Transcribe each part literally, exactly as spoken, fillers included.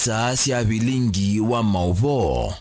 Saa sya vilingi wa maũvoo.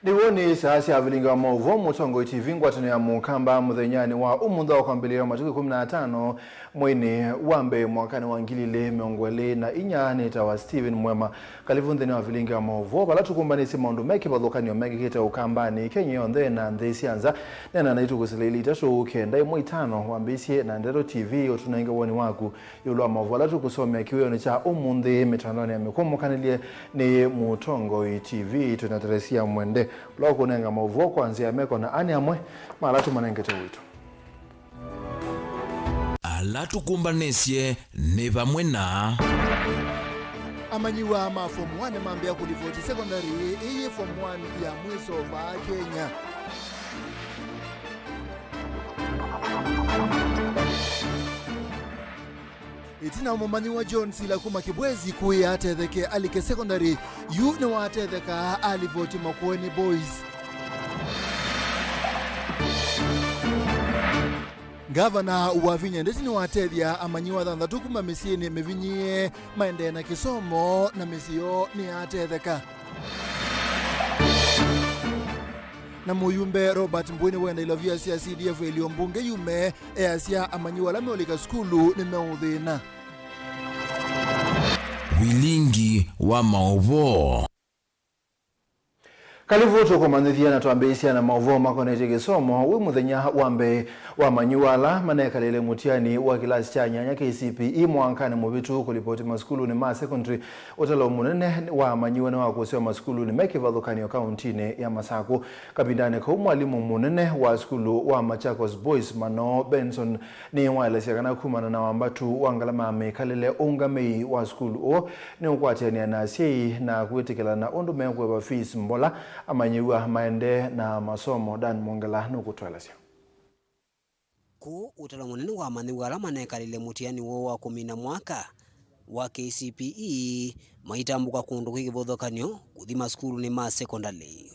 Nĩw'o nĩ saa sya vilingi wa maũvoo, Mũtongoi T V, ngwatanĩo ya Mũkamba, mũthenyanĩ wa ũmũnthĩ wa kwambĩlĩlya wa matukũ ĩkũmi na atano, mweinĩ wa mbee mwakanĩ wa ngili ilĩ mĩongo ĩlĩ na inya. Nĩtawa Stephen Mwema. Kalĩvu nthĩnĩ wa vilingi wa maũvoo, vala tũkũmbanĩsye maũndũ me kĩvathũkany'o mekĩkĩte Ũkambanĩ, Kenya yonthe, na nthĩ sya nza. Neena naitũ kũsila ilĩ itatũ kenda ĩmwe itano, wambĩĩsye na Ndeto T V, ũtũnenge woni waku ĩũlũ wa maũvoo ala tũkũsomea kĩwĩonĩ kya ũmũnthĩ mĩtandaonĩ ya mĩkũmũkanĩlye nĩ Mũtongoi T V. Twĩ na Teresia Mwende, ũla ũkũnenga maũvoo kwa nzĩa ya meko, na ani amwe ma ala tũmanengete wĩtũ. Ala tũkũmbanĩsye nĩ vamwe na. Amanyĩw'a ma Form one mambĩa kũlivoti secondary ĩĩ yĩ Form one ya mwĩso vaa Kenya. Ĩtina mũmanyĩw'a John Sila kuma Kibwezi kũĩa atetheke alike secondary, yu nĩwatethekaa alivoti Makueni Boys. Ngavana Wavinya Ndeti nĩwatethya amanyĩw'a thanthatũ kuma mĩsyĩnĩ mĩvinyĩĩe maendee na kĩsomo, na mĩsyĩ yoo nĩyatetheka. Na mũyumbe Robert Mbũi nĩwenda ilovia sya C D F ĩlio mbunge yume, easya amanyĩw'a ala meũlika sukulu nĩmeũthĩna. Vilingi wa maũvoo. Kalĩvu tũkũmanyĩthya na twambĩĩsya na maũvoo makonetye kĩsomo. Wĩ mũthenya wa mbee wa amanyĩw'a ala manekalĩle mũtiani wa kĩlasi kya nyanya K C P E mwakanĩ mũvĩtu kũlipoti masukulunĩ ma secondary, ũtalo mũnene wa amanyĩw'a nĩwakũsĩwa masukulunĩ me kĩvathũkany'o kauntinĩ ya Masakũ. Kavindanĩ kau, mwalimũ mũnene wa sukulu wa Machakos Boys, Manoo Benson, nĩwaelesya kana kumana na wambatu wa ngalama ya mĩkalĩle, ũũngamĩi wa sukulu ũũ nĩũkwatĩanĩa na asyai na kwĩtĩkĩlana ũndũ mekũĩva fees mbola amanyĩw'a maendee na masomo. Dan Mwongela nũkũtũelesya. Kũu ũtalo mũnene wa amanyĩw'a ala manekalĩle mũtiani woo wa kũmina mwaka wa K C P E maitambũka kũndũ kwĩ kĩvathũkany'o kũthi masukulunĩ ma sekondalĩ.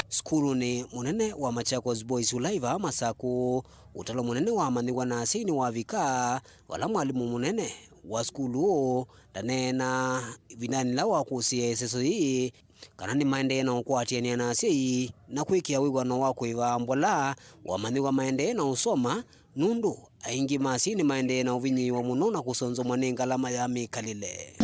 Sukulunĩ mũnene wa Machakos Boys ũla ĩ vaa Masakũ, ũtalo mũnene wa amanyĩw'a na asyai nĩwavika, vala mwalimũ mũnene wa sukulu ũũ ndaneena ĩvindanĩ yĩla wakũsĩe ĩseso yĩĩ kana nĩmaendee na ũkwatĩanĩa na asyai na kwĩkĩa wĩw'ano wa kũĩva mbola wa amanyĩw'a maendee na ũsoma, nũndũ aingĩ ma asyai nĩmaendee na ũvinyĩĩwa mũno na kũsonzomwa nĩ ngalama ya mĩkalĩle.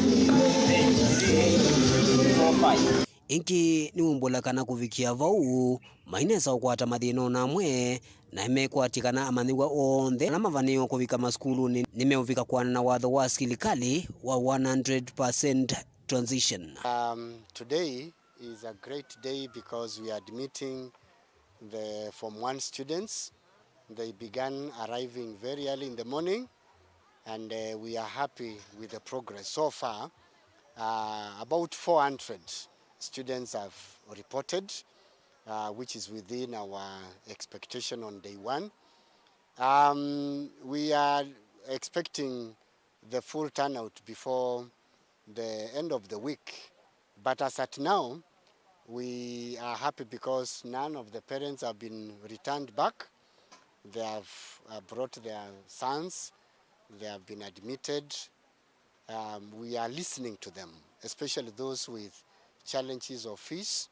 Ĩngĩ nĩwumbũla kana kũvikĩa vau, mainesa ũkwata mathĩna o na amwe, na mekwatya kana amanyĩw'a onthe ala mavanĩĩwe kũvika masukulunĩ nĩmeũvika kũaana na watho wa silikalĩ wa one hundred percent transition. Um, today is a great day because we are admitting the Form one students. They began arriving very early in the morning, and, uh, we are happy with the progress so far. Uh, about four hundred students have reported, uh, which is within our expectation on day one. Um, we are expecting the full turnout before the end of the week. But as at now, we are happy because none of the parents have been returned back. They have, uh, brought their sons. They have been admitted. Um, we are listening to them, especially those with challenges of fees.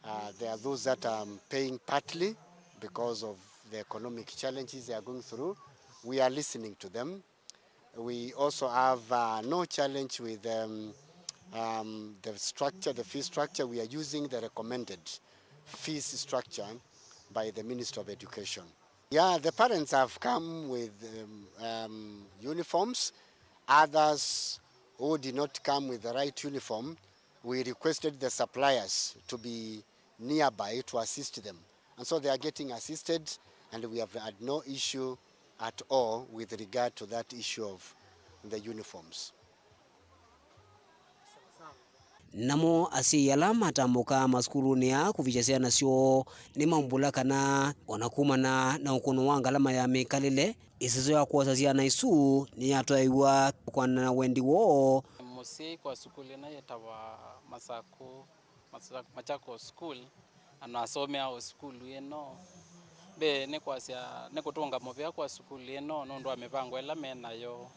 Uh, there are those that are paying partly because of the economic challenges they are going through. We are listening to them. We also have, uh, no challenge with, um, um, the structure, the fee structure. We are using the recommended fees structure by the Ministry of Education. Yeah, the parents have come with, um, um, uniforms. Others who did not come with the right uniform, we requested the suppliers to be nearby to assist them. And so they are getting assisted, and we have had no issue at all with regard to that issue of the uniforms. Namo asyai ala matambũkaa masukulunĩ aa kũvikya syana syoo nĩmaumbũla kana o na kumana na ũkũno wa ngalama ya mĩkalĩle, ĩseso ya kwosa syana isu nĩyatwaĩw'a kũaana na wendi woo. Mũsyai kwa sukulu ĩno yĩtawa Masakũ Masa-, Machakos School, na asomea o sukulu ĩno. Mbee nĩ kwasya, nĩ kũtũnga mũvea kwa sukulu ĩno nũndũ wa mĩvango ĩla me nayo.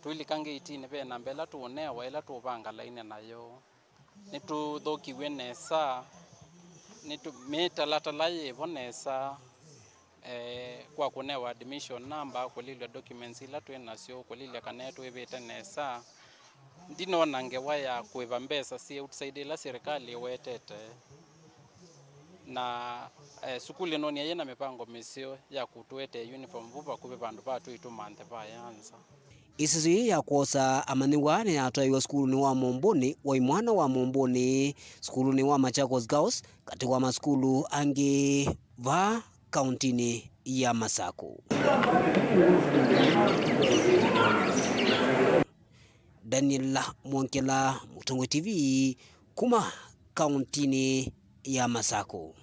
Tũilika ngeitinĩ, ve namba ĩla tũũnewa, ĩla tũũvanga lainĩ nayo. Nĩtũthũkiw'e nesa, nĩtũ-, mĩtalatala yĩvo nesa, eh, kwa kũnewa admission number, kũlilw'a documents ila twĩ nasyo, kũlilya kana nĩtwĩvĩte nesa. Ndinona ngewa ya kũĩva mbesa syĩ outside ila serikali ĩwetete. Na, eh, sukulu ĩno nĩyaĩ na mĩvango mĩseo ya kũtũetee uniform vu vakuvĩ vandũ va twĩtũmanthe va yanza. Ĩseso yĩĩ ya kwosa amanyĩw'a nĩyatwaĩwe sukulunĩ wa Momboni wa imwana wa Momboni, sukulunĩ wa Machakos Girls, katĩ wa masukulu angĩ vaa kauntinĩ ya Masaku. Daniel Mwongela, Mũtongoi T V, kuma kauntinĩ ya Masaku.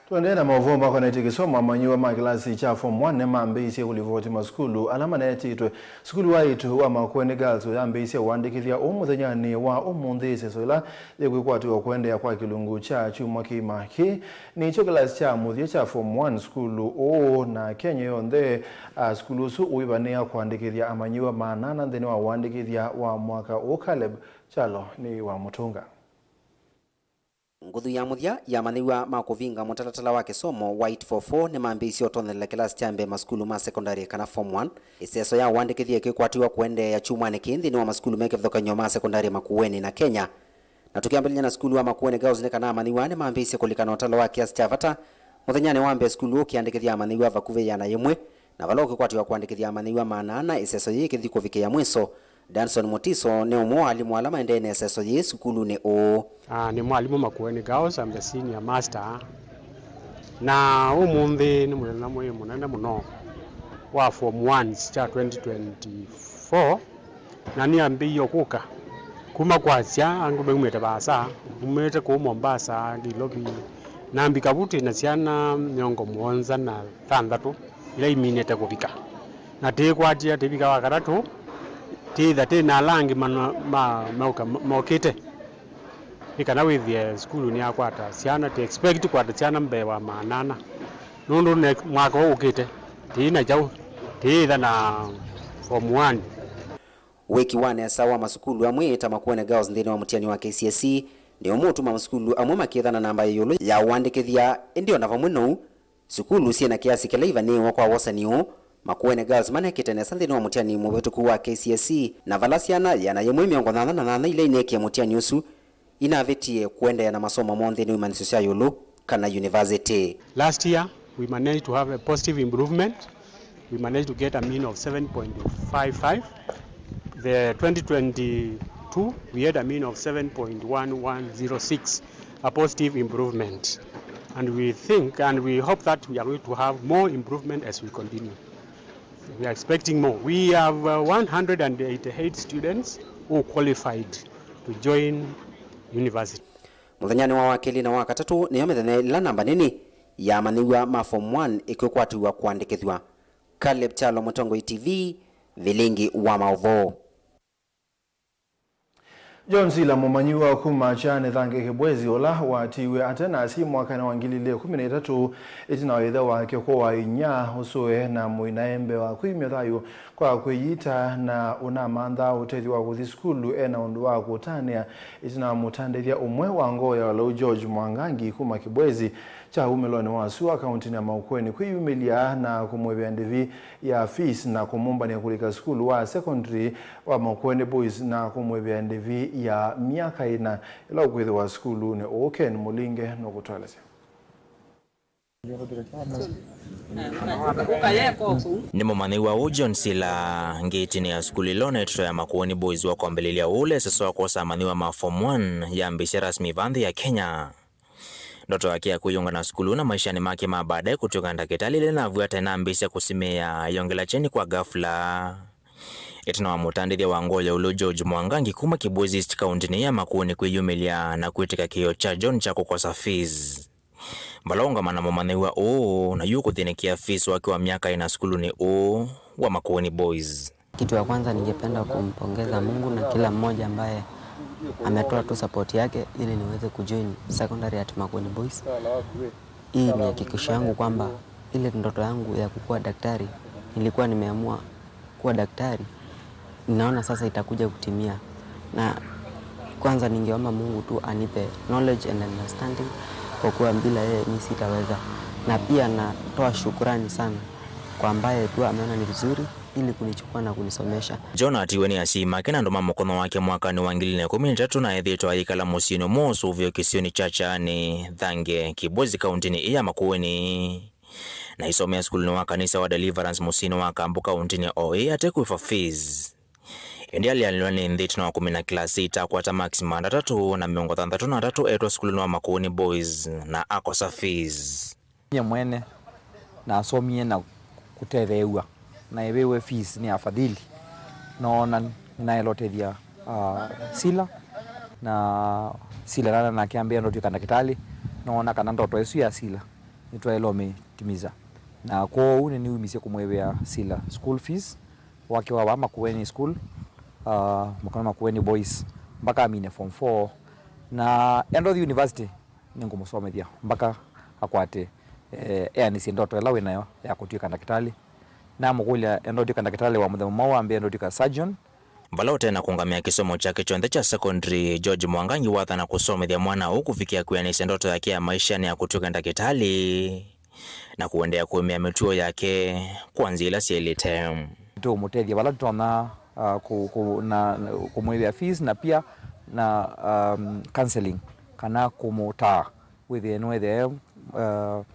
Tũendee na maũvoo makonetye kĩsomo, amanyĩw'a ma kĩlasi kya Form one nĩmambĩĩisye kũlivoti masukulu ala manetĩtwe. Sukulu wa ĩtu wa Makueni Girls ũyambĩĩisye ũandĩkĩthya ũũ mũthenyanĩ wa ũmũnthĩ. Ĩseso ĩla yĩkwĩkwatĩwa kũendeea kwa kĩlungu kya kyumwa kĩima. Kĩĩ nĩkyo kĩlasi kya mũthya kya Form one sukulu ũũ, na Kenya yonthe, a, sukulu ũsu ũivanĩa kũandĩkĩthya amanyĩw'a maana ana nthĩnĩ wa ũandĩkĩthya wa mwaka ũũ. Caleb Kyalo nĩ wa mũtũnga. Nguthu ya mũthya ya amanyĩw'a ma kũvinga mũtalatala wa kĩsomo wa eight four four nĩmambĩĩisye ũtonyelela kĩlasi kya mbee masukulu ma sekondalĩ kana Form one. Ĩseso ya ũandĩkĩthya ĩkĩkwatĩwa kũendeea kyumwanĩ kĩĩ nthĩnĩ wa masukulu me kĩvathũkany'o ma sekondalĩ Makueni na Kenya. Na tũkĩambĩlĩlya na sukulu wa Makueni Girls, nĩ kana amanyĩw'a nĩmambĩĩisye kũlikanwa ũtalo wa kĩasi kya vata mũthenyanĩ wa mbee sukulu ũkĩandĩkĩthya amanyĩw'a vakuvĩ ĩana yĩmwe, na vala ũkĩkwatĩwa kũandĩkĩthya amanyĩw'a maana ana ĩseso yĩĩ ĩkĩthi kũvikĩa mwĩso. Danson Mutiso nĩ ũmwe wa alimũ ala maendee na ĩseso yĩĩ sukulunĩ ũũ. Ah, nĩ mwalimũ Makueni Girls, I'm the senior master. Na ũmũnthĩ nĩ mũthenya mwĩ mũnene mũno wa Form ones kya twenty twenty-four, na nĩambĩie kũka kuma kwasya, angĩ maumĩte vaasa, umĩte kũu Mombasa, Nairobi, na mbika vu twĩ na syana mĩongo mũonza na thanthatũ ila iminĩte kũvika. Na tĩĩkwatĩa tĩvika wa katatũ, tĩĩtha twĩ na ala angĩ mana-, ma-, mauka-, mokĩte. Nĩ kana wĩthĩe sukulu nĩyakwata syana, tĩ expect kwata syana mbee wa maana ana. Nũndũ ne-, mwaka ũũ ũkĩte, tĩĩ na kyaũ, tĩĩtha na Form one. Wĩki wa nesa wa masukulu amwe ta Makueni Girls nthĩnĩ wa mũtiani wa K C S E nĩ ũmwe ũtuma masukulu amwe makĩthana namba ya ĩũlũ ya ũandĩkĩthya, ĩndĩ o na vamwe nou, sukulu syĩ na kĩasi kĩla ivanĩĩwe kwa wosani ũũ, Makueni Girls manekĩte nesa nthĩnĩ wa mũtiani mũvĩtũku wa K C S E, na vala syana ĩana yĩmwe mĩongo nyanya na nyanya ila ineekie mũtiani ũsu inavĩtie kũendeea na masomo moo nthĩnĩ wa imanyĩsyo sya ĩũlũ kana university. Last year, we managed to have a positive improvement. We managed to get a mean of seven point five five. The twenty twenty-two, we had a mean of seven point one one zero six, a positive improvement. And we think and we hope that we are going to have more improvement as we continue. We are expecting more. We have, uh, one hundred and eighty-eight students who qualified to join university. Mũthenyanĩ wa Wakeli na Wakatatũ nĩyo mĩthenya ĩla namba nini ya amanyĩw'a ma Form one ĩkũkwatĩw'a kũandĩkĩthw'a. Caleb Kyalo, Mũtongoi T V, vilingi wa maũvoo. John Sila, mũmanyĩw'a kuma Kyane Thange Kĩbwezi, ũla watiiwe ate na asyai mwakanĩ wa ngili ili na ĩkũmi na itatũ ĩtina wa ĩthe wake kũaa inyia ũsũe na mũinae mbee wa kwĩyumya thayũ kwa kwĩyita, na ũnamanthaa ũtethyo wa kũthi sukulu e na ũndũ wa kũtanĩa ĩtina wa mũtandĩthya ũmwe wa ngoo ya ũlau George Mwangangi kuma Kĩbwezi kya umĩlonĩ wa sua kauntinĩ ya Makueni kwĩyumĩlya na kũmũĩvĩa ndĩvi ya fees na kũmũmbanĩa kũlika sukulu wa secondary wa Makueni Boys na kũmũĩvĩa ndĩvi ya myaka ĩna ĩla ũkwĩthĩwa sukulunĩ ũũ. Ken Mũlinge nũkũtũelesya. Nĩ mũmanyĩw'a ũũ John Sila ngetinĩ ya sukulu ĩla ũneetwe ya Makueni Boys wa kwambĩlĩlya ũũ lesesa wa kwosa amanyĩw'a ma Form one yambĩĩsya rasmi vaa nthĩ ya Kenya. Ndoto yake ya kwĩyũnga na sukulu na maishanĩ make ma baadaye kũtw'ĩka ndakĩtalĩ ĩla navw'a ata ĩnambĩĩsya kũsimĩĩa yongela kyeni kwa ghafla. Ĩtina wa mũtandĩthya wa ngoo ya ũlau George Mwangangi kuma Kĩbwezi East kauntinĩ ya Makueni kwĩyumĩlya na kwĩtĩka kĩĩo kya John kya kũkosa fees. Vala ũngama na mũmanyĩw'a ũũ, na yu kũthĩnĩkĩa fees wake wa myaka ĩna sukulunĩ ũũ wa Makueni Boys. Kitu ya kwanza, ningependa kumpongeza Mungu na kila mmoja ambaye ametoa tu support yake ili niweze kujoin secondary at Makueni Boys. Hii ni hakikisho yangu kwamba ile ndoto yangu ya kukuwa daktari, nilikuwa nimeamua kuwa daktari, ninaona sasa itakuja kutimia. Na kwanza ningeomba Mungu tu anipe knowledge and understanding, kwa kuwa bila yeye mi sitaweza. Na pia natoa shukurani sana kwa ambaye tu ameona ni vizuri ili kunichukua na kunisomesha. John atiwe nĩ asyai make na andũ ma mũkono wake mwakanĩ wa ngili na ĩkũmi na ĩtatũ, na ethĩĩtwe ayĩkala mũsyĩnĩ ũmwe ũsũvĩo kĩsionĩ kya Kyaanĩ, Thange, Kibwezi, kaũntĩnĩ ĩĩ ya Makueni. Na aisomea sukulunĩ wa kanisa wa Deliverance mũsyĩnĩ wa Kambu kaũntĩnĩ o ĩĩ ate kwĩva fees. Ĩndĩ alĩanĩlwa nĩ nthĩ ĩtina wa kũmina kilasi itakwata marks maanda atatũ na mĩongo thanthatũ na atatũ etwa sukulunĩ wa Makueni Boys na akosa fees. Nyie mwene nasomie na kũtetheew'a na ĩvĩwe fees nĩ afadhili. Noona nĩnaĩle ũtethya, ah, Sila, na Sila nana nake ambĩa ndoto ĩka ndakĩtalĩ. Noona kana ndoto ĩsu ya Sila nĩtwaĩle ũmĩtimiza, na kwoou nĩniumisye kũmwĩvĩa Sila school fees wake wa vaa Makueni School, ah, Makueni, Makueni Boys, mpaka amine form four, na enda ũthi university nĩngũmũsomethya mpaka akwate, eh, eanĩsye ndoto ĩla wĩ nayo ya kũtw'ĩka ndakĩtalĩ. Namũkũlya, enda ũtw'ĩka ndakĩtalĩ wa mũthemba mwaũ? Ambĩa, enda ũtw'ĩka surgeon. Vala ũte na kũngamĩa kĩsomo kyake kyonthe kya secondary, George Mwangangi wathana kũsomethya mwana ũũ kũvikĩa kwĩanĩsya ndoto yake ya maisha nĩ ya kũtw'ĩka ndakĩtalĩ na kũendeea kũĩmĩa mĩtuo yake kwa nzĩa ila syaĩlĩte. Tũũmũtethya vala tũtonya, ah, kũ-, kũ-, na, na kũmwĩvĩa fees na pia na, um, counseling kana kũmũtaa wĩthĩe nĩwethĩe, uh,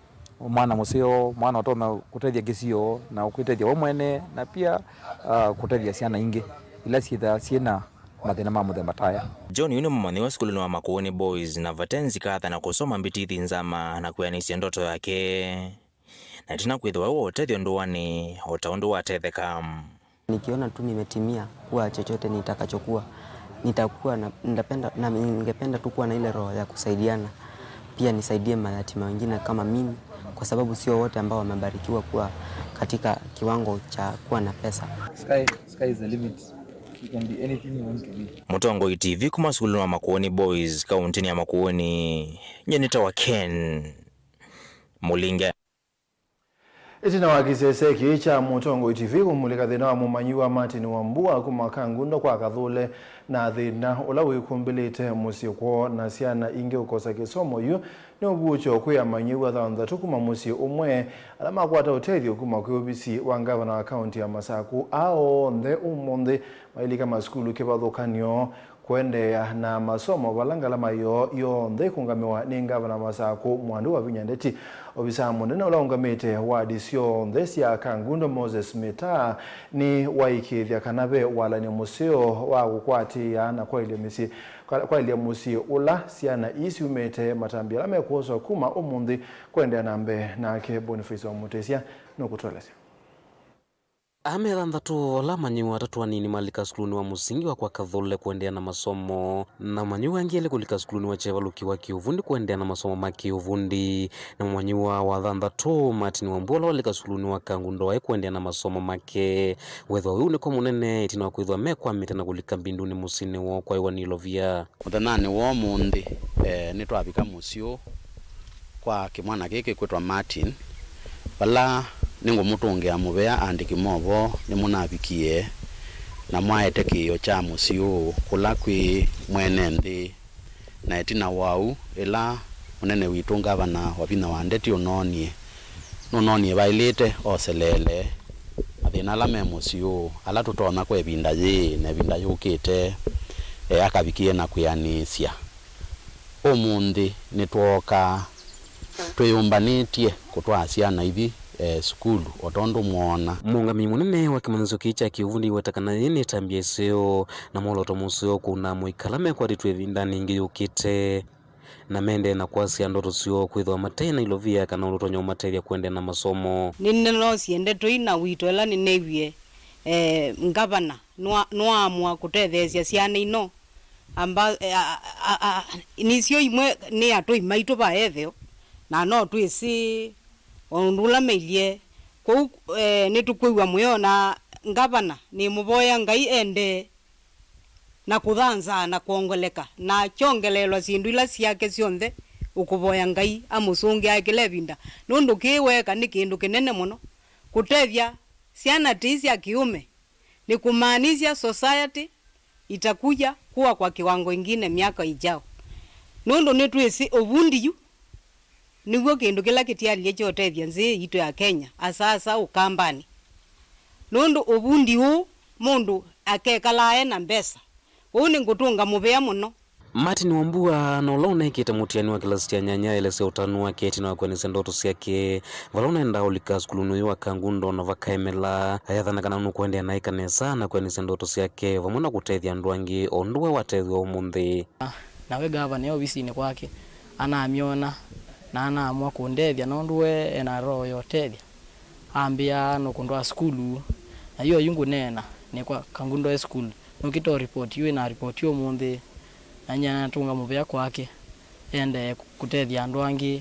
mwana mũseo, mwana ũtonya kũtethya kĩsio na kwĩtethya we mwene na pia, uh, kũtethya syana ingĩ ila syĩthaa syĩ na mathĩna ma mũthemba ta aya. John yu nĩ mũmanyĩw'a sukulunĩ wa Makueni Boys na vate nzika athana kũsoma mbitithi nzama na kwĩanĩsya ndoto yake. Na ĩtina kwĩthĩwa we wa ũtethyo ndũanĩ o ta ũndũ watetheka. Nikiona tu nimetimia kuwa chochote nitakachokuwa, nitakuwa na, nitapenda, na ningependa tu kuwa na ile roho ya kusaidiana. Pia nisaidie mayatima wengine kama mimi, kwa sababu sio wote ambao wamebarikiwa kuwa katika kiwango cha kuwa na pesa. Sky, sky is the limit. You can be anything you want to be. Mũtongoi T V kuma sukulunĩ wa Makueni Boys, kaũntĩnĩ ya Makueni. Nyie nĩtawa Ken Mũlinge. Ĩtina wa kĩsese kĩĩ kya Mũtongoi T V kũmulĩka thĩna wa mũmanyĩw'a Martin Wambua kuma Kangundo kwa Kathũle na thĩna ũla wĩkumbĩlĩte mũsyĩ kwoo na syana ingĩ ũkosa kĩsomo yu nĩ ũvuũkyo kwĩ amanyĩw'a thanthatũ kuma mũsyĩ ũmwe ala makwata ũtethyo kuma kwĩ ovisi wa ngavana wa kaũntĩ ya Masakũ. Aa onthe ũmũnthĩ mailika masukulu kĩvathũkany'o kũendeea na masomo vala ngalama yoo yonthe ĩkũngamĩwa nĩ ngavana Masakũ Mwandũ Wavinya Ndeti. Ovisaa mũnene ũla ũngamĩte wadi syonthe sya Kangundo Moses Mitaa nĩwaĩkĩĩthya kana ve walany'o mũseo wa kũkwatĩĩa na kwaĩlya mĩsyĩ, kwaĩlya mũsyĩ ũla syana ii syumĩte, matambya ala mekwoswa kuma ũmũnthĩ kũendeea na mbee. Nake Boniface wa Mũtĩsya nũkũtũelesya. Aa me thanthatũ ala amanyĩw'a atatũ anini malika sukulunĩ wa mũsingi wa kwa Kathũle kũendeea na masomo, na amanyĩw'a angĩ elĩ kũlika sukulunĩ wa kyevalũki wa kĩũvundi kũendeea na masomo ma kĩũvundi, na mũmanyĩw'a wa thanthatũ, Martin Wambua, ũla walika sukulunĩ wa Kangundo aĩ kũendeea na masomo make. Wethĩwa wĩu nĩko mũnene ĩtina wa kwĩthĩwa mekwamĩte na kũlika mbindunĩ mũsyĩnĩ woo kwaĩwa nĩ ilovia. Mũthenyanĩ wa ũmũnthĩ, eh, nĩtwavika mũsyĩ ũũ kwa kĩmwana kĩĩ kĩkwĩtwa Martin, vala nĩngũmũtũngĩa mũvea aandĩki movoo nĩmũnavikie na mwaete kĩĩo kya mũsyĩ ũũ kũla kwĩ mwene nthĩ. Na ĩtina wa ũu, ĩla mũnene witũ Ngavana Wavinya wa Ndeti ũnoonie, nũnoonie vaĩlĩte oseleele mathĩna ala me mũsyĩ ũũ, ala tũtonya kwa ĩvinda yĩĩ na ĩvinda yũkĩte, e, akavikie na kwĩanĩsya. Ũmũnthĩ nĩtwooka twĩyũmbanĩtye kũtwaa syana ithi, e, sukulu, o tondũ mwoona. Mũũngamĩi mũnene wa kĩmanyĩsyo kĩĩ kya kĩũvundi weta kana yĩĩ nĩ ĩtambya ĩseo na mwolooto mũseo kũuna amũika ala mekwatĩtw'e ĩvindanĩ yĩngĩ yũkĩte, na mendee na kwasya ndoto syoo kwĩthĩwa mate na ilovia kana ũndũ ũtonya ũmatethya kũendeea na masomo. Nĩnĩnoosie ndeto ii na wito ĩla nĩneewie, eh, ngavana nwa-, nwaamũa kũtetheesya syana ino. Amba, eh, a, a, a, nĩsyo imwe nĩ atũi maitũ va etheo, na no twĩsĩ o ũndũ ũla mailyĩ. Kwoou, eh, nĩtũkwĩw'a mũyo, na ngavana nĩmũvoya Ngai endee na kũthanzaa na kwongoleka, na akyongeleelwa syĩndũ ila syake syonthe, ũkũvoya Ngai amũsũngĩae kĩla ĩvinda, nũndũ kĩĩ weeka nĩ kĩndũ kĩnene mũno kũtethya syana tĩi sya kĩũme. Nĩ kumaanisha society itakuja kuwa kwa kiwango ingine miaka ijao, nũndũ nĩtwĩsĩ ũvundi yu nĩw'o kĩndũ kĩla kĩtialilye kya ũtethya nzĩ yitũ ya Kenya, asa asa Ũkambanĩ, nũndũ ũvundi ũũ mũndũ akekalaa e na mbesa. Ũu nĩngũtũnga mũvea mũno. Martin Wambua, na ũla ũnaĩkĩte mũtiani wa kĩlasi kya nyanya, aelesya ũtanu wake ĩtina wa kwĩanĩsya ndoto syake, vala ũnaendaa ũlika sukulunĩ ũyũ wa Kangundo na vakaemela. Ayathana kana nũkũendeea na ĩka nesa na kwĩanĩsya ndoto syake vamwe na kũtethya andũ angĩ o ũndũ we watethw'a ũmũnthĩ. Na we gavana e ovisinĩ kwake, anamyona na anaamua kũndethya nũndũ we ena roho ya ũtethya. Ambĩa nũkũndwaa sukulu, na yu oyu ngũneena nĩ kwa Kangundo High School. Nũkĩte o report yu, wĩna report yu ũmũnthĩ, na nyie natũnga mũvea kwake, endee kũtethya andũ angĩ,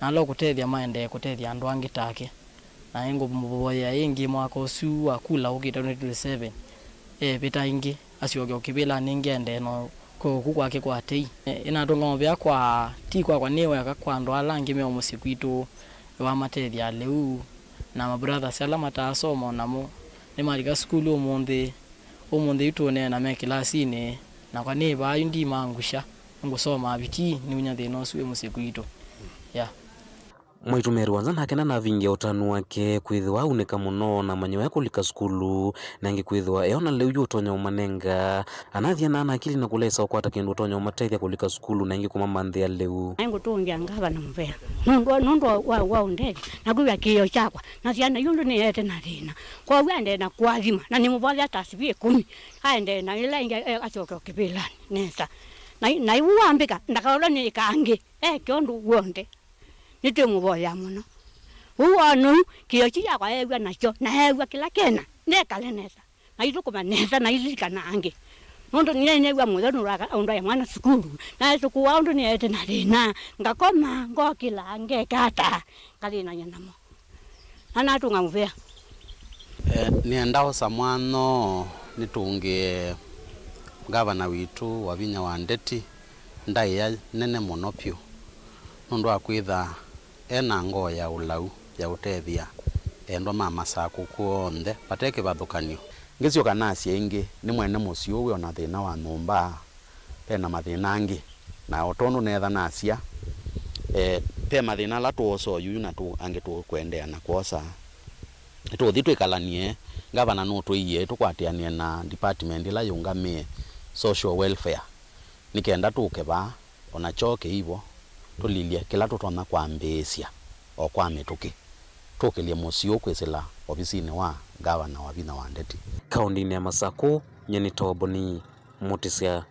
na ala ũkũtethya maendee kũtethya andũ angĩ take. Na nĩngũmũvoyea ĩngĩ mwaka ũsu wa kula ũkĩte twenty twenty-seven, evĩta ĩngĩ, asyoke o kĩvĩlanĩ ĩngĩ aendee na kũku kwake kwa tei. Ĩnatũnga mũvea kwa, ti kwakwa nĩ weka, kwa andũ ala angĩ me o mũsyĩ kwitũ, nĩwamatethya lĩu, na ma brothers ala mataasoma o namo nĩmalika sukulu ũmũnthĩ. Ũmũnthĩ yu tũũneena me kĩlasinĩ, nakwa nĩ vaa yu ndimangusya, nĩngũsomaa vitii, niunya thĩna ũsu wĩ mũsyĩ kwitũ. Yeah. Mwaitũ Mary Wanza nake nanavingie ũtanu wake kwĩthĩwa aunĩka mũno na amanyĩw'a kũlika sukulu, na ĩngĩ kwĩthĩwa eona lĩu yu ũtonya ũmanenga. Anathi ana akili na kũlesa ũkwata kĩndũ ũtonya ũmatethya kũlika sukulu na ĩngĩ kũmamanthĩa lĩu. Naĩ ngũtũngĩa ngavana mũvea nũndũ, nũndũ wa, wa ũndethya na kwĩw'a kĩĩo kyakwa na syana yu ũndũ nĩete na thĩna. Kwoou aendee na kũathima na nĩmũvothea ta asivi ĩkũmi, aendee na ĩla ĩngĩ, e, asyoke o kĩvĩlanĩ nesa. Na, na yu wambĩka ndakaũlwa nĩ ĩka angĩ, eke ũndũ w'onthe. Nĩtwĩmũvoyea mũno. Ũu wona ũu, kĩĩo kyu kyakwa eew'a nakyo, na eew'a kĩla kena, nekale nesa, na ithũkũma nesa, na ililikana angĩ. Nũndũ nĩneew'a mũyo nũndũ wa ũndwaĩa mwana sukulu, na esũkũa ũndũ nĩete na thĩna, ngakoma, ngokĩla, ngeka ata, ngathĩnany'a namo. Na natũnga mũvea. Eh, nĩenda osa mwanya nĩtũngĩe ngavana witũ Wavinya wa Ndeti ndaĩa nene mũno vyũ, nũndũ wa kwĩtha e na ngoo ya ũlau ya ũtethya endwa ma Masakũ kw'onthe vate kĩvathũkany'o. Ngĩsyoka nasya ĩngĩ, nĩ mwene mũsyĩ ũũ wĩ o na thĩna wa nyũmba, ve na mathĩna angĩ, na o tondũ neetha nasya, eh, ve mathĩna ala tũosa oyu na tũ, angĩ tũkũendeea na kwosa. Tũthi twĩkalanie, ngavana nũtwĩie tũkwatĩanĩe na department ĩla yĩũngamĩe social welfare, nĩ kenda tũke vaa, o na kyoo kĩivo, tũlilye kĩla tũtonya kwambĩĩsya o kwa mĩtũkĩ, tũkĩlye mũsyĩ ũũ kwĩsĩla ovisinĩ wa ngavana Wavinya wa Ndeti. Kaũndĩnĩ ya Masakũ, nyie nĩ Toboni Mũtĩsya.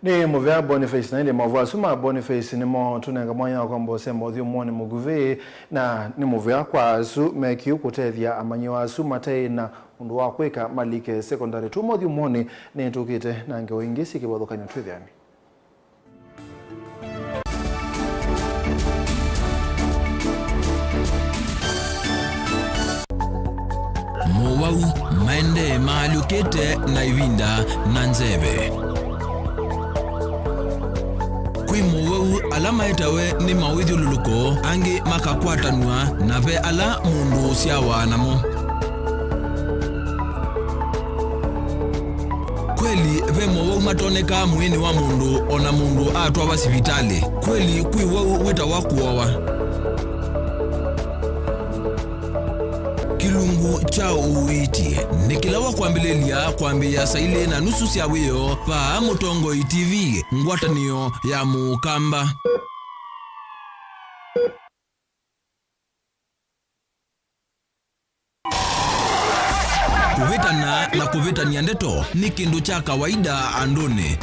Nĩ mũvea Boniface, na ĩndĩ maũvoo asu ma Boniface nĩmo tũnenga mwanya wa kwamba ũsemba ũthyũmũonĩ mũkuvĩ, na nĩ mũvea kwa asu mekiu kũtethya amanyĩw'a asu mataĩ na ũndũ wa kwĩka malike sekondalĩ. Tuma ũthyũmũonĩ, nĩtũkĩte na ngewa ingĩ syĩ kĩvathũkany'o. Twĩthĩani. Mowau maendee maalyũkĩte na ĩvinda na nzeve. Kwĩ mowau ala maetawe nĩ mawĩthyũlũlũko, angĩ makakwatanw'a, na ve ala mũndũ ũsyawa namo. Kweli ve mowau matonekaa mwĩĩnĩ wa mũndũ o na mũndũ atwawa sivitalĩ. Kweli kwĩ wau wĩtawa kũowa. Kĩlungu kya ũiiti nĩ kĩla wa kwambĩlĩlya kwambĩĩa saa ilĩ na nusu sya wĩoo vaa Mũtongoi T V, ngwatanĩo ya Mũkamba. Kũvĩtana na kũvĩtany'a ndeto nĩ kĩndũ kya kawaida andũnĩ.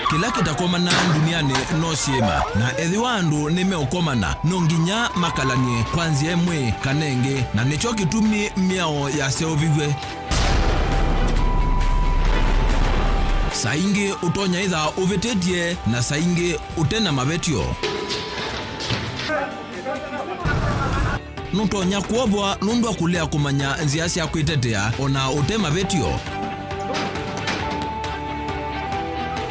Kĩla kĩtakomana ndunianĩ no syĩma, na ethĩwa andũ nĩmeũkomana, no nginya makalany'e kwa nzĩa ĩmwe kana ĩngĩ, na nĩkyo kĩtumi mĩao yaseũviw'e. Saa ingĩ ũtonya ĩtha ũvĩtĩtye, na saa ingĩ ũte na mavetyo. Nũtonya kwovwa nũndũ wa kũlea kũmanya nzĩa sya kwĩtetea o na ũte mavĩtyo.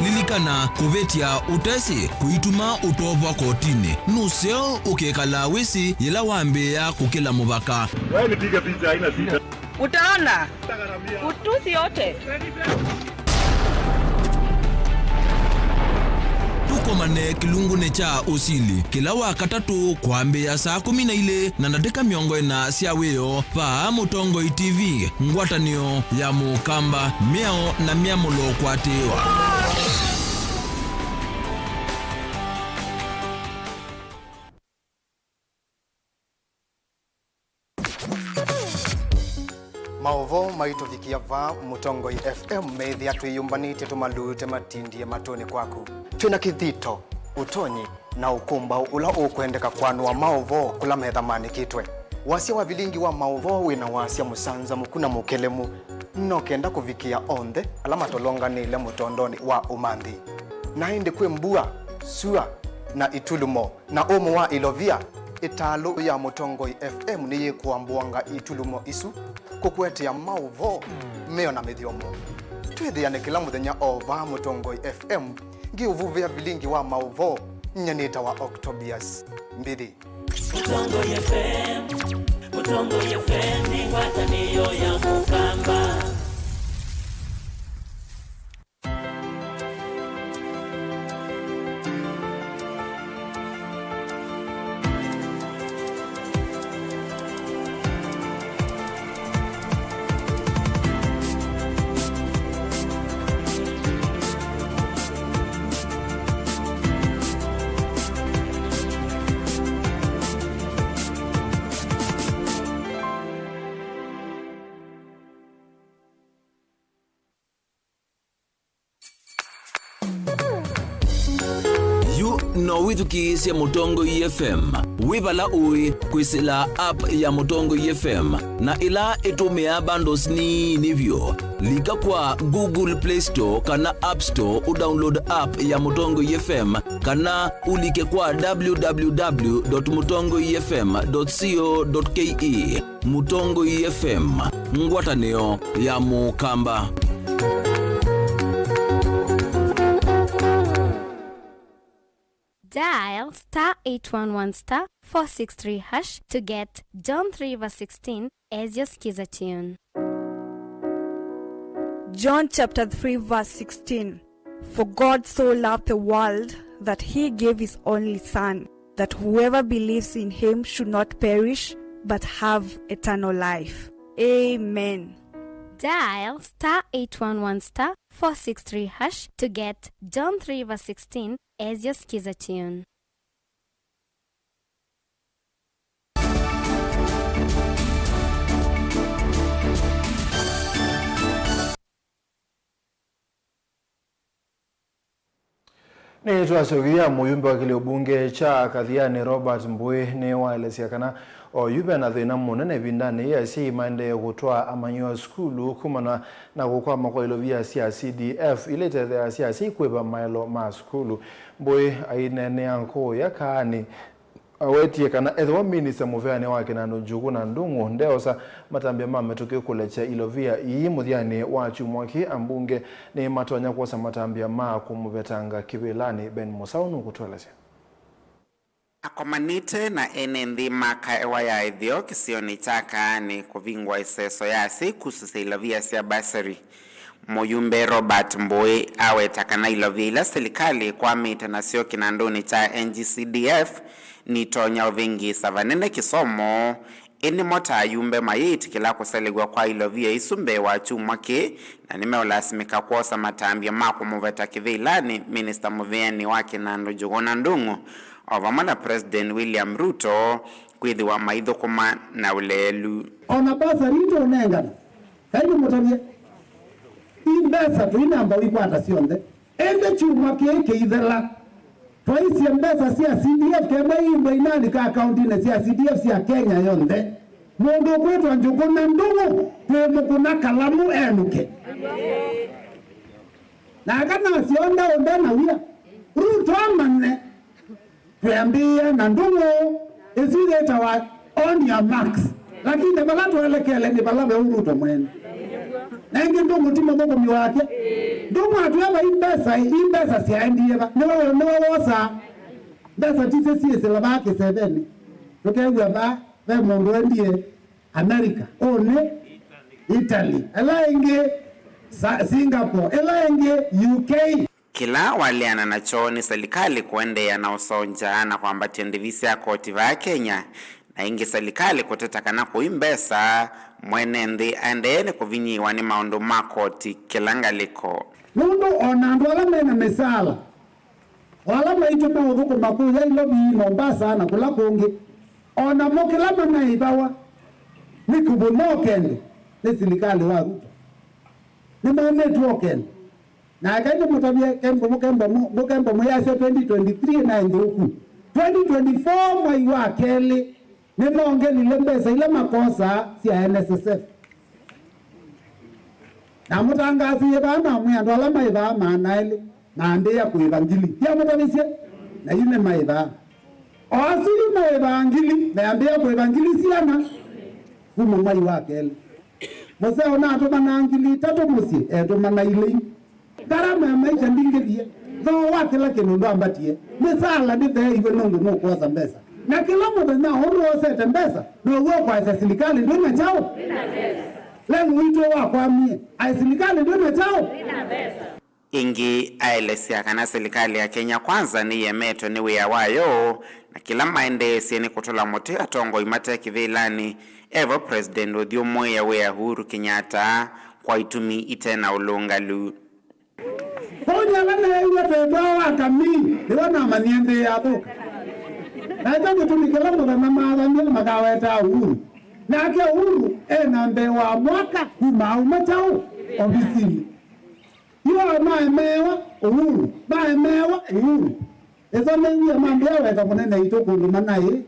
Lilikana, kũvĩtya ũtesĩ kũituma ũtovwa kotinĩ. Nũseo ũkĩkalaa wĩsĩ yĩla wambĩĩa kũkĩla mũvaka. Wewe nipige picha, haina shida. Utaona utusi yote. Tũkomane kĩlungunĩ kya ũsili kĩla wa katatũ kwambĩĩa saa kũmi na ilĩ na ndatĩka mĩongo ĩna sya wĩoo vaa Mũtongoi T V, ngwatanĩo ya Mũkamba, mĩao na myamũlo kũatĩĩwa. Maũvoo maitũvikĩa vaa Mũtongoi F M meĩthĩa twĩyũmbanĩtye tũmalute matindie matũnĩ kwaku. Twĩ na kĩthito, ũtonyi, na ũkũmbaũ ũla ũkwendeka kwanũa maũvoo kũla methambanĩkĩtwe. Wasya wa vilingi wa maũvoo wĩ na wasya mũsanzamũku na mũkelemu, no kenda kũvikĩa onthe ala matolonganĩle mũtondonĩ wa ũmanthi. Na ĩndĩ kwĩ mbua, sua, na itulumo. Na ũmũ wa ilovia, ĩtalũ ya Mũtongoi F M nĩyĩkũambũanga itulumo isu, kũkũetea maũvoo, mĩao na mĩthyomo. Twĩthĩane kĩla mũthenya o vaa Mũtongoi F M, ngĩũvuvĩa vilingi wa maũvoo, nyie nĩtawa Octobius Mbithi. Mũtongoi F M, Mũtongoi F M nĩ ngwatanĩo ya Mũkamba. Yu no wĩthukĩĩsye Mũtongoi F M wĩ vala ũĩ kwĩsĩla app ya Mũtongoi F M, na ĩla ĩtũmĩaa bundles nini vyũ. Lika kwa Google Play Store kana App Store ũdownload app ya Mũtongoi F M, kana ũlike kwa w w w dot mũtongoi f m dot co dot k e. Mũtongoi F M, ngwatanĩo ya Mũkamba. Dial star eight one one star four six three hash to get John three verse sixteen as your skiza tune. John chapter three verse sixteen. For God so loved the world that he gave his only Son, that whoever believes in him should not perish, but have eternal life. Amen. Dial star eight one one star four six three hash to get John three verse sixteen as your skiza tune. Nĩtwasũvĩa mũyumbe wa kĩlĩo mbunge kya Kathiani, Robert Mbũĩ, nĩwaelesya kana oyu ve na thĩna mũnene ĩvindanĩ yĩĩ asyai maendee kũtwaa amanyĩw'a sukulu kumana na kũkwama kwa ilovia sya C D F ila itetheeasya asyai kwĩva maelo ma sukulu. Mbũĩ aineenea Nkũũ ya Kaani awetie kana ethĩwa minista mũveanĩ wa kĩnandũ Njũgũna Ndung'u ndeosa matambya ma mĩtũkĩ kũlekya ilovia ii mũthyanĩ wa kyumwa kĩĩ, ambunge nĩmatonya kwosa matambya ma kũmũvetanga kĩvĩlanĩ. Ben Mũsaũ nũkũtũelesya. Akomanĩte na ene nthĩ ma kaewa ya ĩtheo kĩsionĩ kya Kaani kũvingũa ĩseso ya asyai kusũsya ilovia sya bursary. Mũyumbe Robert Mbũĩ aweta kana ilovia ila silikalĩ ĩkwamĩte nasyo kĩnandũnĩ kya N G C D F nitonya ũvĩngĩĩsa vanene kĩsomo, ĩndĩ mo ta ayumbe mayĩtĩkĩla kũselew'a kwa ilovia isu mbee wa kyumwa kĩĩ, na nĩmeũlasimĩka kwosa matambya ma kũmũveta kĩvĩlanĩ minista mũveanĩ wa kĩnandũ Njũgũna Ndung'u, o vamwe na President William Ruto kwĩthĩwa maithũkũma na ũleelu. O na bursary itũũnengana, Ngai nĩmũtavye, i mbesa tũinamba ũikwata syonthe. Ĩndĩ kyumwa kĩĩ kĩithela, twaisye mbesa sya C D F kemwe iimbwa inalika akaundinĩ sya C D F sya Kenya yonthe. Mũndũ ũkwĩtwa Njũgũna Ndung'u, twĩmũkũna kalamu enũke. Na aka nasyo ndaũnda na wia, Ruto amanye. Twĩambĩĩa na Ndung'u, ĩsu yĩtawa On your marks. Lakini vala twelekele nĩ vala ve Ruto mwene. Na ĩngĩ ndũmũti mũthũkũmi wake. Ndũmwatwĩa vai mbesa, i mbesa syaendie va. Nĩwe, nĩwe wosaa. Mbesa tisyo syĩsĩla vaa kĩsevenĩ. Tũkew'a vaa ve mũndũ endie America. Ũnĩ Italy. Ĩla ĩngĩ Sa- Singapore. Ĩla ĩngĩ U K. Kĩla waleana nakyo nĩ silikalĩ kũendeea na ũsongya na kwambatya ndĩvi sya koti vaa Kenya, na ĩngĩ silikalĩ kũteta kana kũi mbesa, mwene nthĩ aendee nĩ kũvinyĩĩwa nĩ maũndũ ma koti kĩla ngalĩko. Nũndũ o na andũ ala me na mĩsaala, o ala maitũ meũthũkũma kũya Nairobi, Mombasa, na kũla kũngĩ, o namo kĩla manaĩvawa nĩ kĩvũno kĩndũ nĩ silikalĩ wa Ruto. Nĩmaumĩtw'e o kĩndũ. Na ekai ndĩmũtavye, kembo mũkembo mu- mũkembo mwĩasya twenty twenty-three naĩ nthũku. Twenty twenty-four mwai wa kelĩ, nĩmongelile mbesa ila makosaa sya N S S F. Na mũtangaasĩie vaa namwĩa andũ ala maĩvaa maana elĩ mambĩĩa kũĩva ngili. Ndiamũtavisye? Na yu nĩmaĩvaa. O asu yu maĩvaa ngili, meambĩĩa kũĩva ngili siana kuma mwai wa kelĩ. Mũseo natũmanaa ngili itatũ mũsyĩ, etũmana ilĩ. Ngarama ya maisha ndingĩthie. Thoo wa kĩla kĩndũ ndwambatie. Mĩsaala ndĩtheeiwe nũndũ nũkwosa mbesa. Na kĩla mũthenya ũndũ wosete mbesa, now'o ũkwaĩsya silikalĩ ndwĩ na kyaũ? Lelũ witũ wakwamie. Aĩ silikalĩ ndwĩ na kyaũ? Ĩngĩ aelesya kana silikalĩ ya Kenya Kwanza nĩyemetwe nĩ wĩa wayo, na kĩla maendeesye nĩ kũtũla mũtĩ atongoi mate kĩvĩlanĩ, evo President ũthyũmũĩa wĩa Uhuru Kenyatta kwa itumi ite na ũlũngalu. Kwoou ala neeiwe twĩtwawa kamii, nĩvo namanyie nthĩ yathũka. Na ĩkyo kĩtumi kĩla mũthenya maathanie makawetaa Uhuru. Nake Uhuru e na mbee wa mwaka kuma auma kyaũ ovisinĩ. Yu aa maemeewa Uhuru, maemeewa Uhuru. Ĩso nĩw'ie mambĩa weka mũnene witũ kũndũ manaĩ.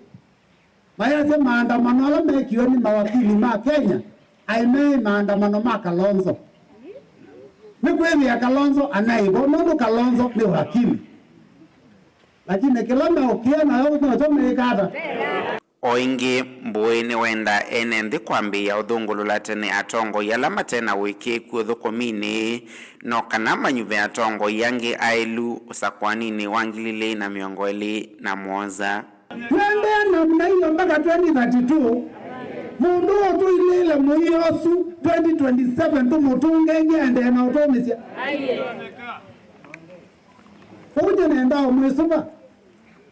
Mayasya maandamano ala mekiwe nĩ mawakili ma Kenya, aĩ meĩ maandamano ma Kalonzo. Nĩ kwĩthĩa Kalonzo anaĩ vo, nũndũ Kalonzo nĩ wakili. Lakini kĩla meũkĩa nayo nokyo meĩka ata? O ĩngĩ, Mbũĩ nĩwenda ene nthĩ kwambĩĩa ũthũngũlũla tene atongoi ala mate na ũĩkĩĩku ũthũkũminĩ, no kana manyuve atongoi angĩ aĩlu ũsakũaninĩ wa ngili ilĩ na mĩongo ĩlĩ na mũonza. Twendee namna hiyo mpaka twenty thirty-two, mũndũ ũtũilĩĩle mũio ũsu twenty twenty-seven tũmũtũnge ĩngĩ aendee na ũtũmĩsya. Ũu nyendaa ũmwĩsũva.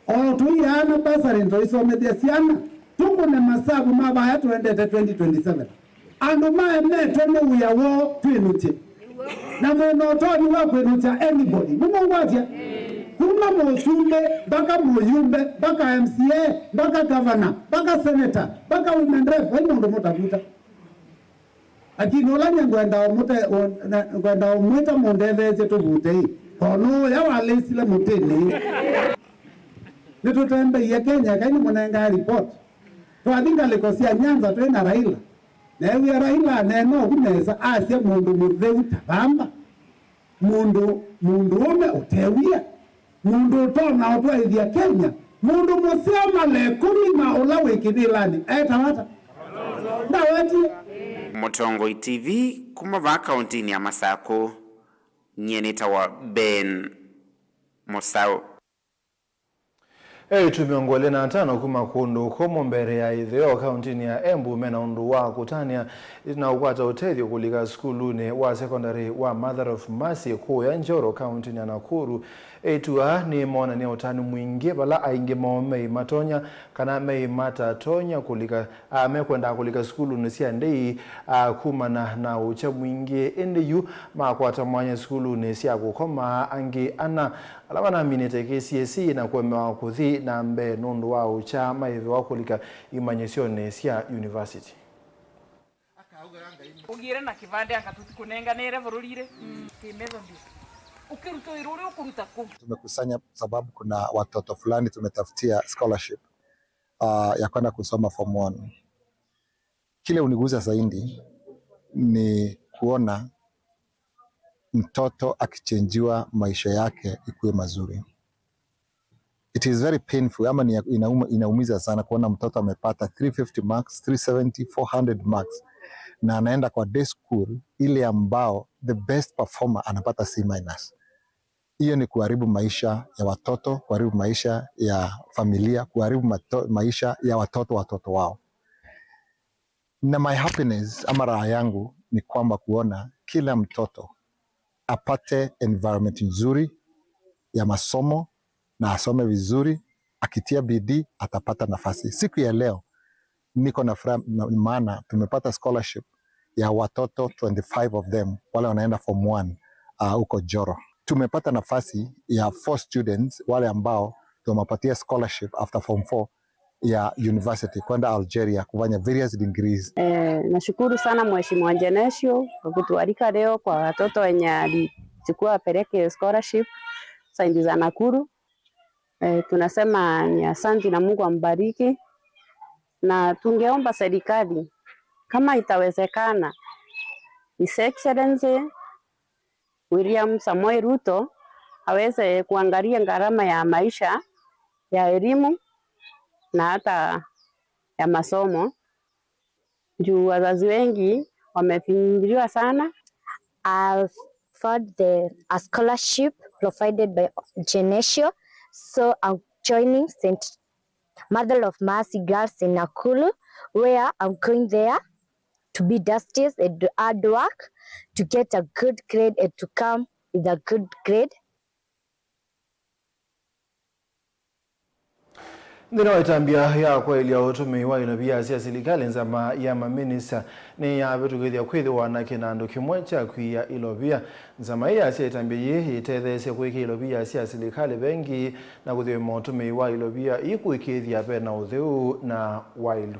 O tũiaana basarĩ tũisomethya syana, tũkũne masavu ma vaya tũendete twenty twenty-seven. Andũ maemetwe nĩ wĩa woo twĩnũkye. Na mwĩ na ũtonyi wa kwĩnũkya anybody. Nĩmũngwatya? Kuma mũsumbĩ, mpaka mũyumbe, mpaka M C A, mpaka gavana, mpaka senator, mpaka women rep, vai mũndũ mũtavuta. Lakini ũla nye ngwenda ũmũte-, ũ-, na-, ngwenda ũmwĩta mũndetheesye tũvutei. Tondũ ũya walĩsile mũtĩnĩ. Nĩtũtembeie Kenya, Ngai nĩmũnengaa report. Twathi ngalĩko sya Nyanza twĩ na Raila. Neewie Raila aneena ũu nesa, asya mũndũ mũtheu ta vamba. Mũndũ, mũndũũme ũte wia, mũndũ ũtonya ũtwaĩthya Kenya, mũndũ mũseo mala ĩkũmi ma ũla wĩ kĩvĩlanĩ, etawa ata? Ndawetie. Mũtongoi T V kuma vaa kaũntĩnĩ ya Masakũ, nyie nĩtawa Ben Mũsaũ. Eĩtu mĩongo ĩlĩ na atano kuma kũndũ kũmũ mbere ya ĩtheo kaũntĩnĩ ya Embu mena ũndũ wa kũtanĩa na ũkwata ũtethyo kũlika sukulunĩ wa sekondalĩ wa Mother of Mercy kũũya Njoro kaũntĩnĩ ya Nakuru. Eĩtu aa nĩmonany'a ũtanu mwingĩ vala aingĩ moo meĩ matonya kana meĩ matatonya kũlika, a, mekwendaa kũlika sukulunĩ sya ndĩi, a, kumana na ũkya mwingĩ. Ĩndĩ yu makwata mwanya sukulunĩ sya kũkoma angĩ ana ala manaminĩte K C S E na kũemewa kũthi na mbee nũndũ wa ũkya maĩthĩwa kũlika imanyĩsyonĩ sya yunivasiti. Ũgĩre na kĩvandĩ anga tũtikũnenganĩre vũrũri-rĩ? Kĩ Methodist. Ũkĩruta wĩra ũrĩa ũkũruta kũ? Tumekusanya sababu kuna watoto fulani tumetafutia scholarship, ah, ya kwenda kusoma form one. Kile unigusa zaidi ni kuona mtoto akichenjiwa maisha yake ikuwe mazuri. It is very painful, ama ni ya- inauma, inaumiza sana kuona mtoto amepata three fifty marks, three seventy, four hundred marks, na anaenda kwa day school ile ambao the best performer anapata C minus. Hiyo ni kuharibu maisha ya watoto, kuharibu maisha ya familia, kuharibu mato- maisha ya watoto, watoto wao. Na my happiness ama raha yangu ni kwamba kuona kila mtoto apate environment nzuri ya masomo na asome vizuri, akitia bidii atapata nafasi. Siku ya leo niko na furaha, maana tumepata scholarship ya watoto twenty-five of them, wale wanaenda form one, uh, huko Joro. Tumepata nafasi ya four students wale ambao tumewapatia scholarship after form four ya university kwenda Algeria kufanya various degrees. Eh, nashukuru sana Mheshimiwa Genesio kwa kutualika leo kwa watoto wenye alichukua apeleke scholarship side za Nakuru. Eh, tunasema ni asante na Mungu ambariki, na tungeomba serikali kama itawezekana, His Excellency William Samoei Ruto aweze kuangalia gharama ya maisha ya elimu na hata ya masomo, juu wazazi wengi wamefinyiliwa sana. I've found the, a scholarship provided by Genesio, so I'm joining Saint Mother of Mercy Girls in Nakuru, where I'm going there to be justice and do hard work to get a good grade and to come with a good grade. Nthĩnĩ wa ĩtambya ya kwaĩlya ũtũmĩi wa ilovia sya silikalĩ, nzama ya maminista nĩyavĩtũkĩthya kwĩthĩwa na kĩnandũ kĩmwe kya kwia ilovia. Nzama ĩĩ yasya ĩtambya yĩĩ yĩtetheesye kwĩkĩa ilovia sya silikalĩ vengi na kũthima ũtũmĩi wa ilovia ii kũĩkĩĩthya ve na ũtheu na waĩlu.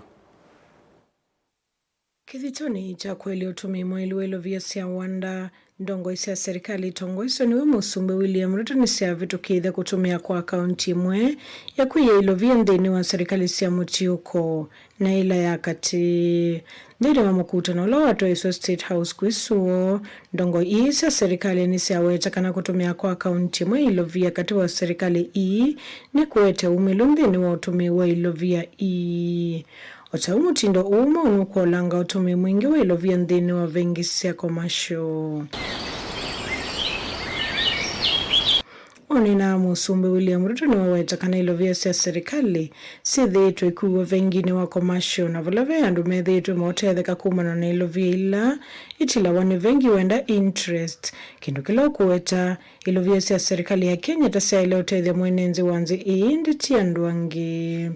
Kĩthitũnĩ kya kwaĩlya ũtũmĩi mwaĩlu wa ilovia sya wanda, ndongoi sya serikali itongoeswe nĩwe Mũsumbĩ William Ruto nĩsyavĩtũkĩĩthya kũtũmĩa kwa akaunti ĩmwe ya kwia ilovia nthĩnĩ wa serikali sya mũtiũko na ĩla ya katĩ. Nthĩnĩ wa mũkutano ũla watwaĩswe State House kwĩ Suo, ndongoi ii sya serikali nĩsyaweta kana kũtũmĩa kwa akaunti ĩmwe ya ilovia katĩ wa serikali ii nĩkũete umĩlu nthĩnĩ wa ũtũmĩi wa ilovia ii. O ta ũu, mũtindo ũũ mwaũ nũkũolanga ũtũmĩi mwingĩ wa ilovia nthĩnĩ wa vengi sya commercial. Ũneenaa Mũsumbĩ William Ruto nĩwaweta kana ilovia sya serikali syĩthĩĩtwe ikuwa venginĩ wa commercial, na vala ve andũ methĩĩtwe maũtetheka kumana na ilovia ila itilawa nĩ vengi wenda interest, kĩndũ kĩla ũkũweta ilovia sya serikali ya Kenya ta syaĩle ũtethya mwene nzĩ wa nzĩ ĩĩ, ĩndĩ ti andũ angĩ.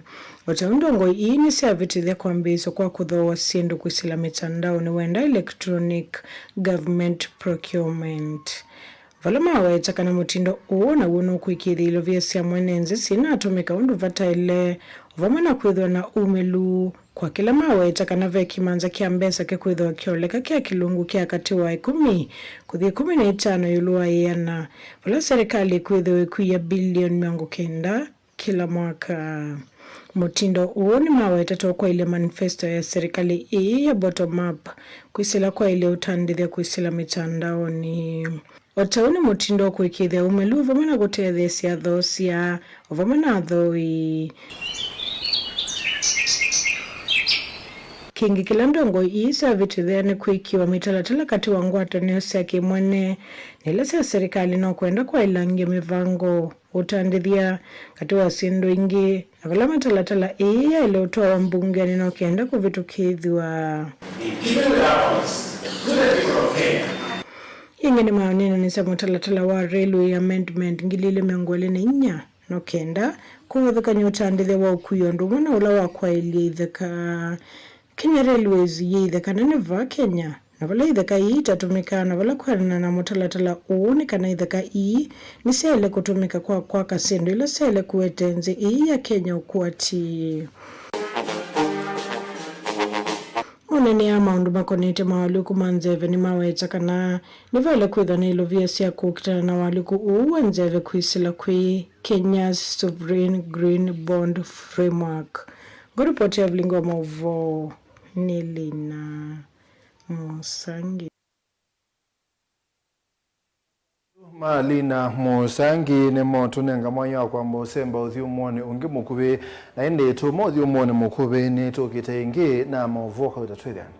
O ta ũu, ndongoi ii nĩsyavĩtĩthya kwambĩĩsya kwa kũthooa syĩndũ kwĩsĩla mĩtandaonĩ wenda electronic government procurement, vala maweta kana mũtindo ũũ naw'o nũkwĩkĩĩthya ilovia sya mwene nzĩ syĩnatũmĩka ũndũ vataĩle, o vamwe na kwĩthĩwa na umĩlu kwa kĩla maweta kana ve kĩmanza kya mbesa kĩkwĩthĩwa kĩoleka kya kĩlungu kya katĩ wa ĩkũmi kũthi ĩkũmi na itano ĩũlũ wa ĩana, vala serikali ĩkwĩthĩwa ĩkuia bilioni mĩongo kenda kĩla mwaka. Mũtindo ũũ nĩmawetetwe kwaĩlya manifesto ya serikali ĩĩ ya bottom up kwĩsĩla kwaĩlya ũtandĩthya kwĩsĩla mĩtandaonĩ. O ta ũu nĩ mũtindo ũkũĩkĩĩthya umĩlu vamwe na kũtetheesya athoosya o vamwe na athooi. Kĩngĩ kĩla ndongoi ii syavĩtĩthya nĩ kwĩkĩwa mĩtalatala katĩ wa ngwatanĩo sya kĩmwene na ila sya serikali no kwenda kwaĩlangya mĩvango, ũtandĩthya katĩ wa syĩndũ ingĩ, na vala mĩtalatala ĩĩ yaĩle ũtwawa mbungenĩ no kenda kũvĩtũkĩĩthw'a. Ĩngĩ nĩmaũneenanĩsya mũtalatala wa Railway Amendment ngili ilĩ mĩongo ĩlĩ na inya no kenda kũvathũkany'a ũtandĩthya wa ũkui o ũndũ ũmwe na ũla wa kwaĩlya itheka. Kenya Railways yĩ itheka nene vaa Kenya, na vala itheka ii itatũmĩkaa na vala kwĩanana na mũtalatala ũũ nĩ kana itheka ii nĩsyaĩle kũtũmĩka kwa kwaka syĩndũ ila syaĩle kũete nzĩ ii ya Kenya ũkwati. Moneenea maũndũ makonetye mawalũku ma nzeve nĩmaweta kana nĩvaĩle kwĩthwa na ilovia sya kũkitana na walũku ũũ wa nzeve kwĩsĩla kwĩ Kenya's Sovereign Green Bond Framework. Ngũripoti ya vilingi wa maũvoo nĩ Lina Mũsangi. Ma Lina Mũsangi nĩmo tũnenga mwanya wa kwamba ũsemba ũthyũmũonĩ ũngĩ mũkuvĩ, na ĩndĩ tũma ũthyũmũonĩ mũkuvĩ nĩtũkĩte ĩngĩ na maũvoo kauta twĩthĩane.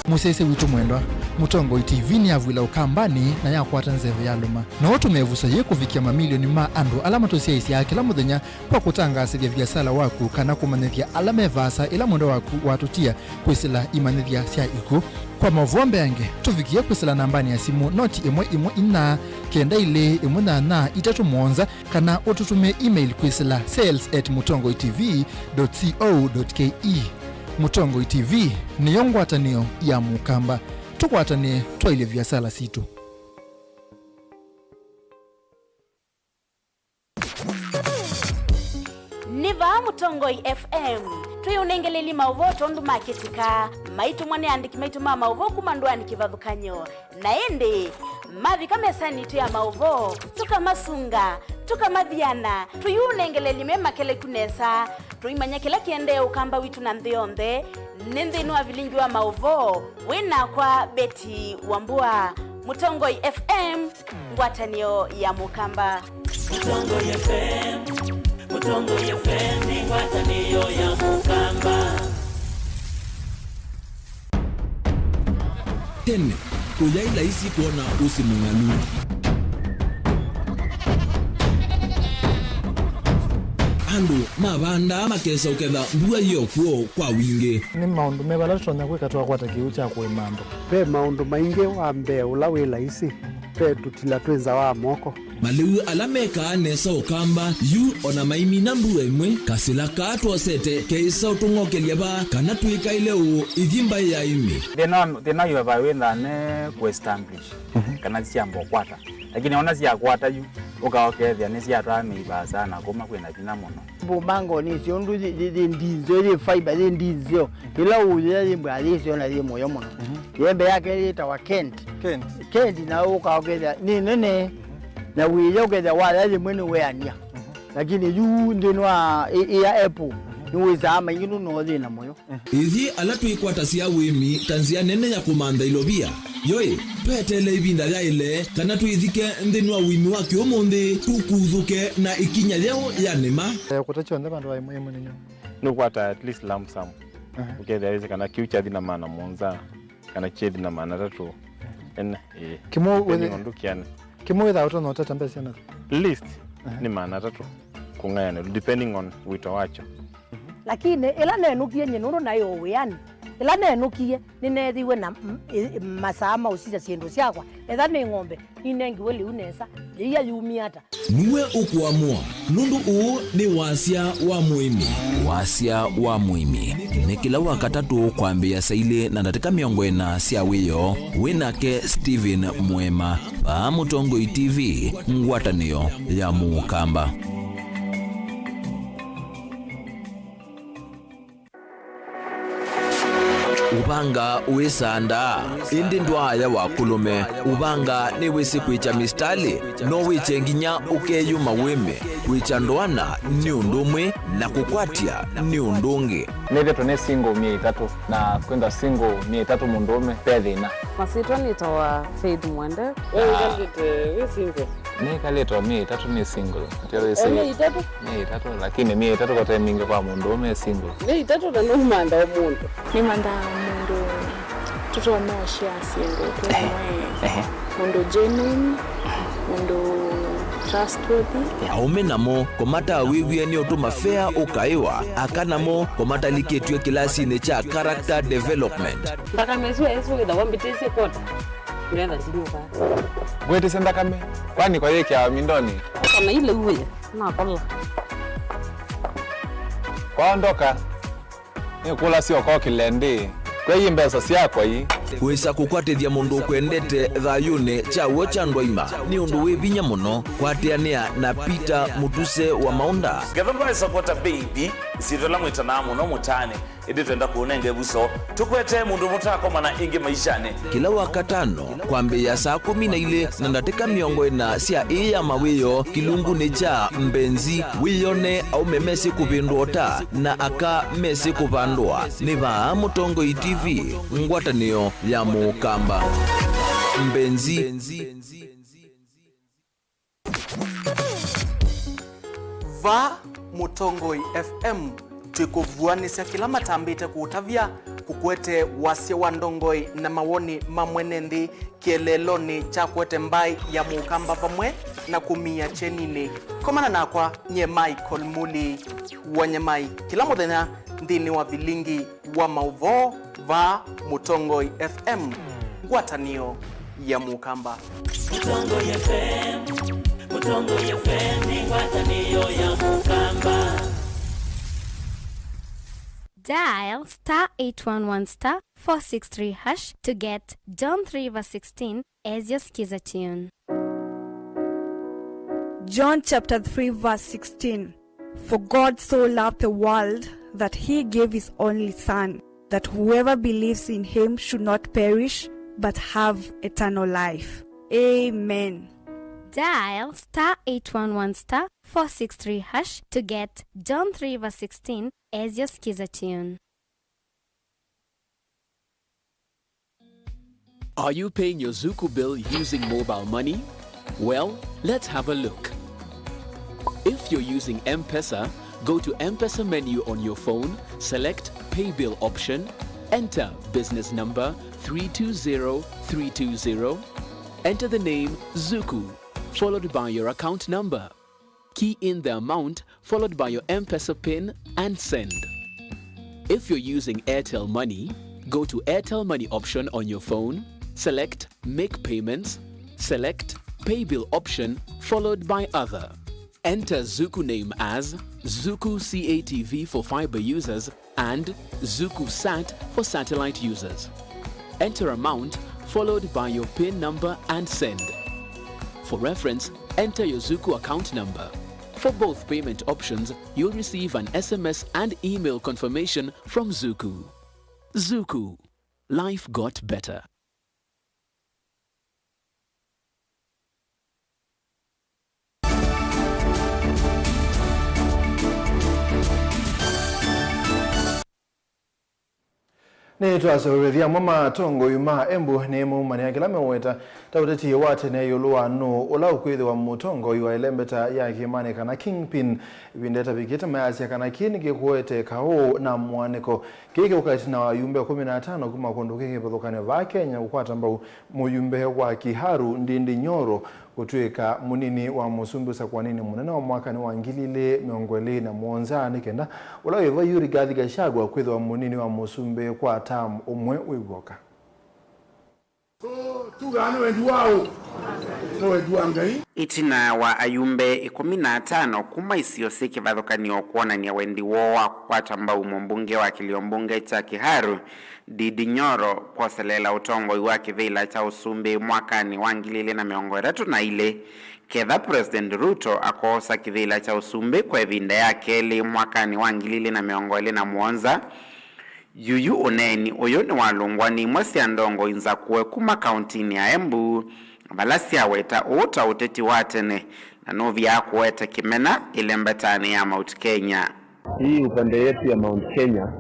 Mũsyaĩĩsya witũ mwendwa, Mũtongoi T V nĩyavw'ĩla Ũkambanĩ na yakwata nzeve yalũma. No ũtũme ĩvuso yĩĩ kũvikĩa mamilioni ma andũ ala matũsyaĩĩsyaa kĩla mũthenya kwa kũtangaasĩthya viasala waku kana kũmanyĩthya ala me vaasa ĩla mwendwa waku watũtia kwĩsĩla imanyĩthya sya ikw'ũ. Kwa maũvoo mbeange, tũvikĩe kwĩsĩla nambanĩ ya simũ noti ĩmwe ĩmwe inya kenda ilĩ ĩmwe nyanya itatũ mũonza, kana ũtũtũmĩe email kwĩsĩla sales at mũtongoi T V dot co dot K E. Mũtongoi T V nĩyo ngwatanĩo ya Mũkamba. Tũkwatanĩe twaĩlye viasala sitũ. Nĩ vaa Mũtongoi F M. Twĩũnengelelye maũvoo tondũ makĩtĩka. Maitũmwa nĩ aandĩki maitũ ma maũvoo kuma ndũanĩ kĩvathũkany'o. Na ĩndĩ, mavika mesanĩ yitũ ya maũvoo, tũkamasunga, tũkamathiana, tũyũnengelelye me makeleku nesa, tũimanya kĩla kĩendee Ũkamba witũ na nthĩ yonthe. Nĩ nthĩnĩ wa vilingi wa maũvoo, wĩ nakwa Betty Wambua, Mũtongoi F M, ngwatanĩo ya Mũkamba. Mũtongoi F M, Mũtongoi F M nĩ ngwatanĩo ya Mũkamba. Tene, kũyaĩ laisi kwona ũsĩ mũng'alu. Andũ mavandaa makesa ũketha mbua yĩ o kw'o kwa wingĩ. Nĩ maũndũ meva ala tũtonya kwĩka twakwata kĩw'ũ kya kũĩma andũ? Ve maũndũ maingĩ. Wa mbee ũla wĩ laisi, ve tũtila twĩ nza wa moko. Malĩu ala mekaa nesa Ũkamba yu, o na maimina mbua ĩmwe, kasĩla kaa twosete keĩsa ũtũng'okelya vaa kana twĩkaĩle ũũ ithi mbaĩ ya ĩmĩ. Thĩna wa, thĩna wa vaa wĩthaa ne kũ establish kana syamba ũkwata. Lakini ona syakwata yu, ũka ũkethĩa nĩsyatwaa mĩivaa sana kuma kwĩna vinya mũno. Mbumangoni icio ũndũ yĩ, yĩ, yĩ ndinzeo, yĩ fiber, yĩ ndinzeo. Ĩla ũyĩa yĩ mbwa yĩsyo na yĩ mũyo mũno. Yembe yake yĩtawa Kent. Kent. Kent, na ũka ũkethĩa nĩ nene. Na wĩya ũkethĩa waya yĩmwe nĩ weania. Lakini yu nthĩnĩ wa ĩ, ĩ ya apple, nĩ wĩsaa maingĩ nũndũ no yĩ na mũyo. Ithyĩ ala twĩkwatasya ũĩmi ta nzĩa nene ya kũmantha ilovia, yoĩ, tweteele ĩvinda yaĩle kana twĩthike nthĩnĩ wa ũĩmi wa kĩũmũnthĩ, tũkuthũke na ĩkinya yeũ ya nĩma. Eh, kũta kyonthe vandũ va ĩmwe ĩmwe nĩ nyũ. Nũkwata at least lump sum. Aha. Ũkethĩa wĩsĩ kana kĩu kyathi na maana mũonza, kana kyethi na maana atatũ. Ene, ĩĩ. Kĩmwe depending wĩthĩ- on ndũkĩane. Kĩmwe wĩthaa ũtonya ũtata mbesa syana? Least, aha, nĩ maana atatũ kũng'ayanĩlwa, depending on wĩto wakyo. Lakini ĩla nenũkie nyie nũndũ naĩ o wĩanĩ, ĩla nenũkie nĩneethiwe na m-, ĩ-, masaa ma ũsisya syĩndũ syakwa. Etha nĩ ng'ombe, ninengiwe lĩu nesa, yĩia yumie ata? Nue ũkũamũa, nũndũ ũũ nĩ wasya wa mũĩmi. Wasya wa mũĩmi nĩ kĩla Wakatatũ kwambĩĩa saa ilĩ na ndatĩka mĩongo ĩna sya wĩoo, wĩ nake Stephen Mwema, vaa Mũtongoi T V, ngwatanĩo ya Mũkamba. Ũvanga wĩsandaa, ĩndĩ ndwaaya wa kũlũme. Ũvanga nĩwĩsĩ kwĩkya mistalĩ, no wĩkye nginya ũkeyũma wĩme. Kwĩkya ndoana nĩ ũndũ ũmwe, na kũkwatya nĩ ũndũ ũngĩ. Nĩthĩtwe nĩ single myei ĩtatũ, na kwĩthwa single myei ĩtatũ mũndũũme, ve thĩna. Masyĩtwa nĩtawa Faith Mwende. We wĩkalĩte wĩ single? Nĩkalĩte o myei ĩtatũ nĩ single. Atĩ wĩsĩ o myei ĩtatũ? Myei ĩtatũ, lakini myei ĩtatũ kote mingĩ kwa mũndũũme e single. Myei ĩtatũ na nũmantha o mũndũ. Nĩmanthaa mũndũ tũtonya ũshare syĩndũ twĩ, ehe, mũndũ genuine, mũndũ trustworthy. Aũme namo, kũmatawĩw'e nĩ ũtũma fea ũkaĩwa, aka namo, kũmatalikĩtw'e kĩlasinĩ kya character development. Nthakame ĩsu ĩsu wĩthawa mbĩtĩsye kota. Ndetha ndinyuka. Ngwĩtĩsye nthakame, kwani kwa yĩkĩawa mindonĩ? Kana ile uwe, nakola. Kwaondoka, nĩkũlasya ũkokĩle ndĩ. Kwei mbesa syakwa ii. Kwĩsa kũkwatĩthya mũndũ ũkwendete thayũnĩ kya w'o kya ndwaima nĩ ũndũ wĩ vinya mũno. Kwatĩanĩa na Peter Mũtuse wa Maũnda. Ngetha ndwaĩ supporter baby. Syĩtwa ĩla mwĩtanaa mũno mũtaanĩ, ĩndĩ twenda kũũnenga ĩvuso. Tũkwete mũndũ mũtakomana ĩngĩ maishanĩ. Kĩla Wakatano, kwambĩĩa saa kũmi na ilĩ na ndatĩka mĩongo ĩna sya ĩĩ ya mawĩoo kĩlungunĩ kya Mbenzi, wĩyone aũme mesĩ kũvĩndũa ũta na aka mesĩ kũvandũa. Nĩ vaa Mũtongoi T V, ngwatanĩo ya Mũkamba. Mbenzi. Vaa Mũtongoi F M, twĩkũvuanĩsya kĩla matambĩte kũũtavya, kũkwete wasya wa ndongoi na mawoni ma mwene nthĩ kĩeleelonĩ kya kwete mbaĩ ya Mũkamba vamwe na kũmia kyeninĩ. Komana nakwa nyie Michael Muli wa Nyamai kĩla mũthenya nthĩnĩ wa vilingi wa maũvoo vaa Mũtongoi F M, ngwatanĩo ya Mũkamba. Mũtongoi F M, Mũtongoi F M nĩ ngwatanĩo ya Mũkamba. Dial star eight one one star four six three hash to get John three verse sixteen as your skiza tune. John chapter three verse sixteen. For God so loved the world that he gave his only Son, that whoever believes in him should not perish, but have eternal life. Amen. Dial star eight one one star four six three hash to get John three verse sixteen as your skiza tune. Are you paying your Zuku bill using mobile money? Well, let's have a look. If you're using M-Pesa, go to M-Pesa menu on your phone, select Pay Bill option, enter business number three two zero three two zero, enter the name Zuku, followed by your account number. Key in the amount followed by your M-Pesa pin and send. If you're using Airtel Money, go to Airtel Money option on your phone, select Make Payments, select Pay Bill option followed by Other. Enter Zuku name as Zuku C A T V for fiber users and Zuku Sat for satellite users. Enter amount followed by your pin number and send. For reference, enter your Zuku account number. For both payment options, you'll receive an S M S and email confirmation from Zuku. Zuku. Life got better. Nĩtwaseũvĩthya amwe ma atongoi ma Embu nĩmaumanĩa kĩla meũweta ta ũteti wa tene ĩũlũ wa nũũ ũla ũkwĩthĩwa mũtongoi wa ĩlembeta ya kĩĩmanĩ kana kingpin. Ĩvinda ĩtavikĩte mayasya kana kĩĩ nĩkĩkũete kaũ na mũanĩko. Kĩĩ kĩũka ĩtina wa ayumbe ĩkũmi na atano kuma kũndũ kwĩ kĩvathũkany'o vaa Kenya kũkwata mbau mũyumbe wa Kiharu Ndindi Nyoro kũtw'ĩka mũnini wa mũsumbĩ ũsakũaninĩ mũnene wa mwakanĩ wa ngili ilĩ mĩongo ĩlĩ na mũonza, nĩ kenda ũla wĩ vo yu Rigathi Gachagua kwĩthĩwa mũnini wa mũsumbĩ kwa term ũmwe wĩw'oka. So, tugaa nĩ wendi wa ũ? Nĩ wendi wa Ngai. Ĩtina wa ayumbe ĩkũmi na atano kuma isio syĩ kĩvathũkany'o kwonany'a wendi woo wa kũkwata mbau mũmbunge wa kĩlio mbunge kya Kiharu, Ndindi Nyoro, kwoseleela ũtongoi wa kĩvĩla kya ũsumbĩ mwakanĩ wa ngili ilĩ na mĩongo ĩtatũ na ilĩ, ketha President Ruto akoosa kĩvĩla kya ũsumbĩ kwa ĩvinda ya kelĩ mwakanĩ wa ngili ilĩ na mĩongo ĩlĩ na mũonza. Yuyu ũneeni ũyũ nĩwalũngwa nĩ imwe sya ndongoi nzakũe kuma kauntinĩ ya Embu, vala syaweta ũũ ta ũteti wa tene na nũvyaa kũete kĩmena ĩlembetanĩ ya Mount Kenya. Hii upande yetu ya Mount Kenya,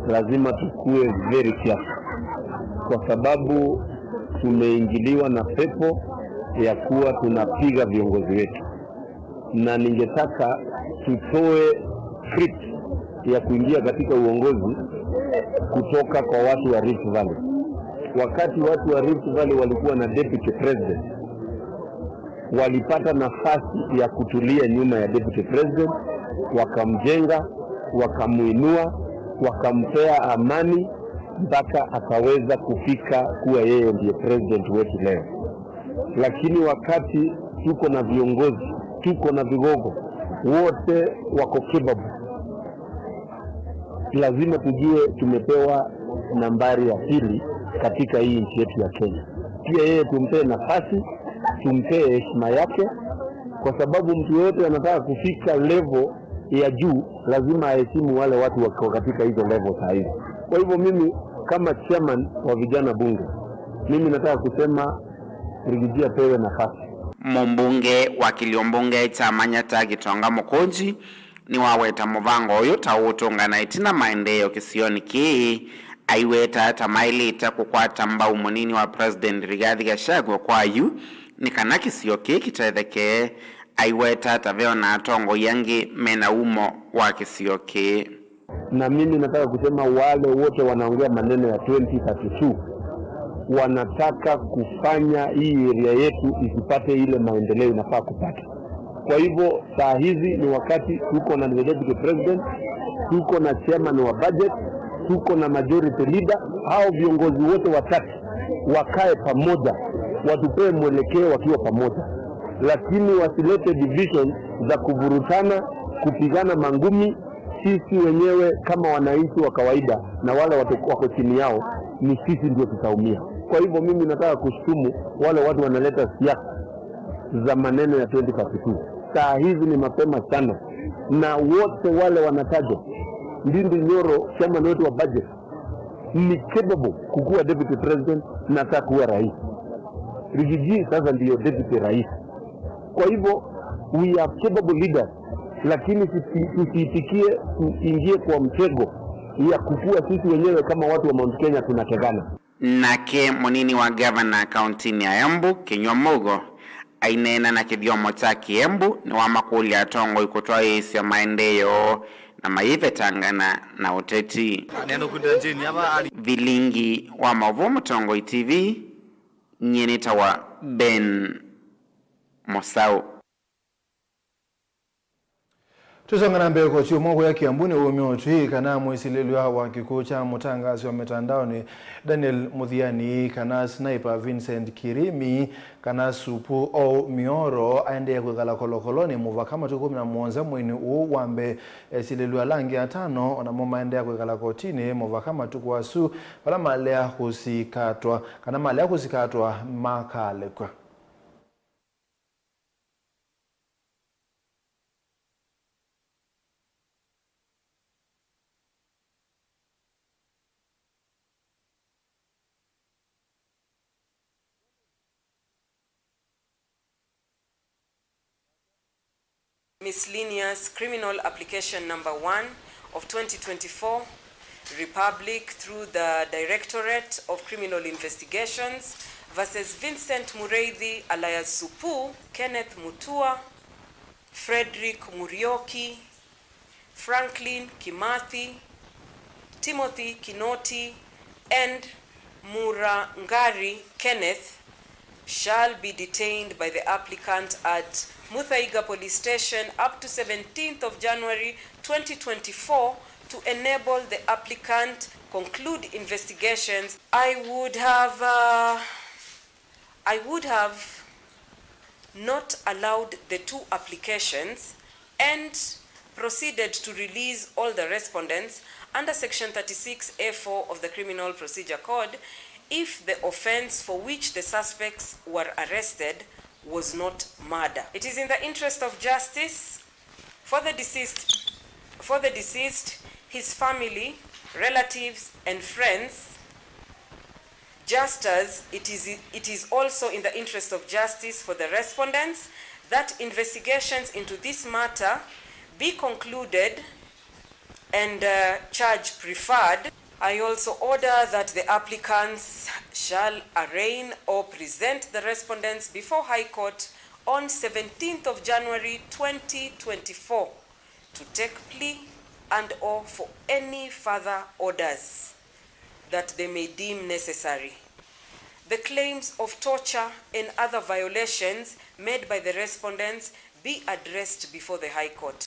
lazima tukue very careful, kwa sababu tumeingiliwa na pepo ya kuwa tunapiga viongozi wetu, na ningetaka tutoe script ya kuingia katika uongozi kutoka kwa watu wa Rift Valley. Wakati watu wa Rift Valley walikuwa na deputy president, walipata nafasi ya kutulia nyuma ya deputy president, wakamjenga, wakamuinua, wakampea amani mpaka akaweza kufika kuwa yeye ndiye president wetu leo. Lakini wakati tuko na viongozi, tuko na vigogo, wote wako capable. Lazima tujue tumepewa nambari ya pili katika hii nchi yetu ya Kenya. Pia yeye tumpee nafasi, tumpee heshima yake, kwa sababu mtu yoyote anataka kufika level ya juu, lazima aheshimu wale watu wako katika hizo level saa hizi. Kwa hivyo mimi kama chairman wa vijana bunge, mimi nataka kusema Riggy G apewe nafasi. Mũmbunge wa kĩlio mbunge kya Manyata Gitonga Mũkũnji nĩwaweta mũvango ũyũ ta ũũtũnga na ĩtina maendeeo kĩsionĩ kĩĩ, aiweta ta maĩlĩte kũkwata mbau mũnini wa President Rigathi Gachagua kwa yu nĩ kana kĩsio kĩĩ kĩtetheke. Aiweta ta ve o na atongoi angĩ mena umo wa kĩsio kĩĩ. Na mimi nataka kusema wale wote wanaongea maneno ya twenty thirty-two, wanataka kufanya hii area yetu isipate ile maendeleo inafaa kupata. Kwa hivyo saa hizi ni wakati tuko na the deputy president, tuko na chairman wa budget, tuko na majority leader. Hao viongozi wote watatu wakae pamoja, watupee mwelekeo wakiwa pamoja, lakini wasilete division za kuvurutana, kupigana mangumi. Sisi wenyewe kama wananchi wa kawaida na wale watu wako chini yao, ni sisi ndio tutaumia. Kwa hivyo mimi nataka kushutumu wale watu wanaleta siasa za maneno ya twenty thirty-two. Saa hizi ni mapema sana, na wote wale wanatajwa, Ndindi Nyoro, chairman wetu wa budget, ni capable kukuwa deputy president na atakuwa rais. Riggy G sasa ndiyo deputy rais. Kwa hivyo, we are capable leaders, lakini tusi- tusiitikie tuingie kwa mtego ya kukua sisi wenyewe kama watu wa Mount Kenya tunategana. Nake mũnini wa gavana kauntinĩ ya Embu, Kinyua Mũgo, aineena na kĩthyomo kya Kĩembu, nĩwamakũlya atongoi kũtwaĩĩsya maendeeo na mayĩvetangana na ũteti. Vilingi wa maũvoo Mũtongoi T V, nyie nĩtawa Ben Mũsaũ. Tũisonga na mbee, koti ũmwe kũya Kiambu nĩwumya ũtwi kana mwĩsilĩlw'a wa kĩkw'ũ kya mũtangaasi wa mĩtandaonĩ Daniel Mũthiani, kana Sniper Vincent Kirimi, kana Supu Ou Mioro, aendee kwĩkala kolokolonĩ mũvaka matukũ ĩkũmi na mũonza mweinĩ ũũ wa mbee. Esilĩlw'a ala angĩ atano o namo maendeea kwĩkala kotinĩ mũvaka matukũ asu, vala malea kũsikatwa, kana malea kũsikatwa makalekwa. Miscellaneous Criminal Application Number One of twenty twenty-four, Republic, through the Directorate of Criminal Investigations, versus Vincent Mureithi alias Supu, Kenneth Mutua, Frederick Murioki, Franklin Kimathi, Timothy Kinoti, and Murangari Kenneth shall be detained by the applicant at Muthaiga Police Station up to seventeenth of January twenty twenty-four to enable the applicant conclude investigations. I would have, uh, I would have not allowed the two applications and proceeded to release all the respondents under Section thirty-six A four of the Criminal Procedure Code if the offense for which the suspects were arrested was not murder. It is in the interest of justice for the deceased, for the deceased, his family, relatives, and friends, just as it is, it is also in the interest of justice for the respondents that investigations into this matter be concluded and, uh, charge preferred. I also order that the applicants shall arraign or present the respondents before High Court on seventeenth of January twenty twenty-four to take plea and or for any further orders that they may deem necessary. The claims of torture and other violations made by the respondents be addressed before the High Court.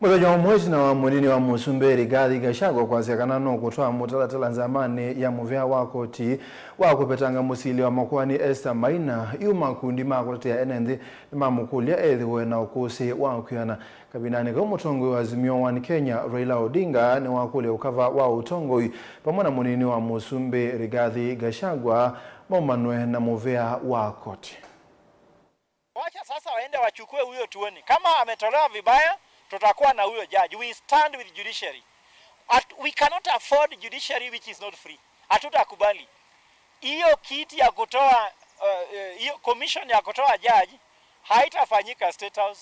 Mũthenya ũmwe ĩtina wa mũnini wa mũsumbĩ Rigathi Gachagua kwasya kana nũkũtwaa mũtalatala nzamanĩ ya mũvea wa koti wa kũvetanga mũsili wa makoani Esther Maina, yu makundi ma kũtetea ene nthĩ nĩmamũkũlya ethĩwe na ũkũsĩ wa kwĩana. Kavindanĩ kau, mũtongoi wa Azimio One Kenya Raila Odinga nĩwakũlya ũkava wa ũtongoi vamwe na mũnini wa mũsumbĩ Rigathi Gachagua maumanwe na mũvea wa koti. Wachukue huyo tuone. Kama ametolewa vibaya, tutakuwa na huyo judge. We stand with judiciary. At, we cannot afford judiciary which is not free. Hatutakubali. Hiyo kiti ya kutoa, uh, uh, hiyo commission ya kutoa judge haitafanyika State House.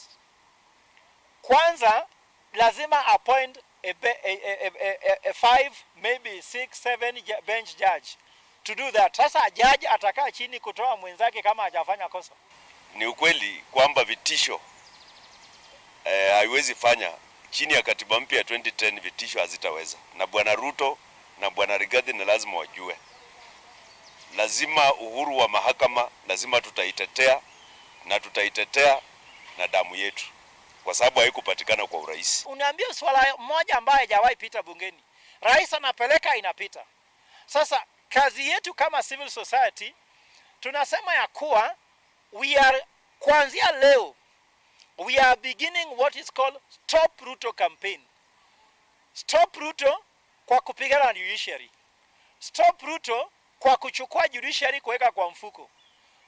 Kwanza, lazima appoint a, be- a, a, a, a, a five, maybe six, seven ju- bench judge to do that. Sasa judge atakaa chini kutoa mwenzake kama hajafanya kosa. Ni ukweli kwamba vitisho, eh, haiwezi fanya. Chini ya katiba mpya ya twenty ten, vitisho hazitaweza. Na Bwana Ruto na Bwana Rigathi ni lazima wajue, lazima uhuru wa mahakama, lazima tutaitetea, na tutaitetea na damu yetu, kwa sababu haikupatikana kwa urahisi. Unaambia swala moja ambayo haijawahi pita bungeni, rais anapeleka, inapita. Sasa kazi yetu kama civil society, tunasema ya kuwa we are, kuanzia leo, we are beginning what is called Stop Ruto campaign. Stop Ruto kwa kupigana na judiciary. Stop Ruto kwa kuchukua judiciary kuweka kwa mfuko.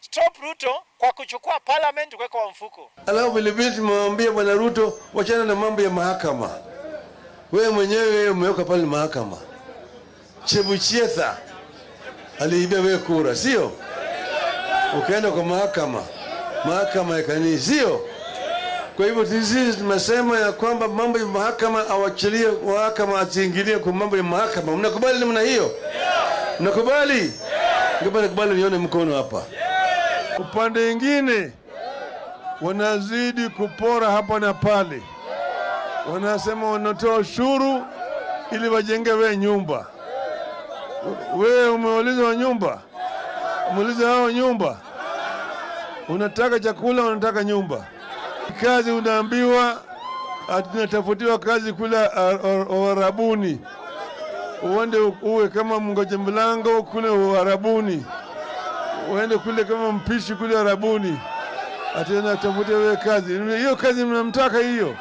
Stop Ruto kwa kuchukua parliament kuweka kwa mfuko. Alafu vilevile tumemwambia Bwana Ruto, wachana na mambo ya mahakama. Wewe mwenyewe umeweka pale mahakama. Chebuchetha aliibia wewe kura, sio? Ukaenda kwa mahakama, mahakama ikanii, sio? Kwa hivyo sisi tumesema ya kwamba mambo ya mahakama, awachilie mahakama, asiingilie kwa mambo ya mahakama. Mnakubali namna hiyo? Mnakubali? Ngependa kubali, nione mkono hapa. Upande ingine, wanazidi kupora hapa na pale. Wanasema wanatoa ushuru ili wajenge we nyumba. Wewe umeuliza wa nyumba? Umeuliza hao nyumba? Unataka chakula, unataka nyumba. Kazi unaambiwa ati unatafutiwa kazi kule Ar- Ar- Uarabuni. Uende u- uwe kama mngoja mlango kule Uarabuni. Uende kule kama mpishi kule Arabuni. Ati unatafutia wewe kazi. Hiyo kazi mnamtaka hiyo?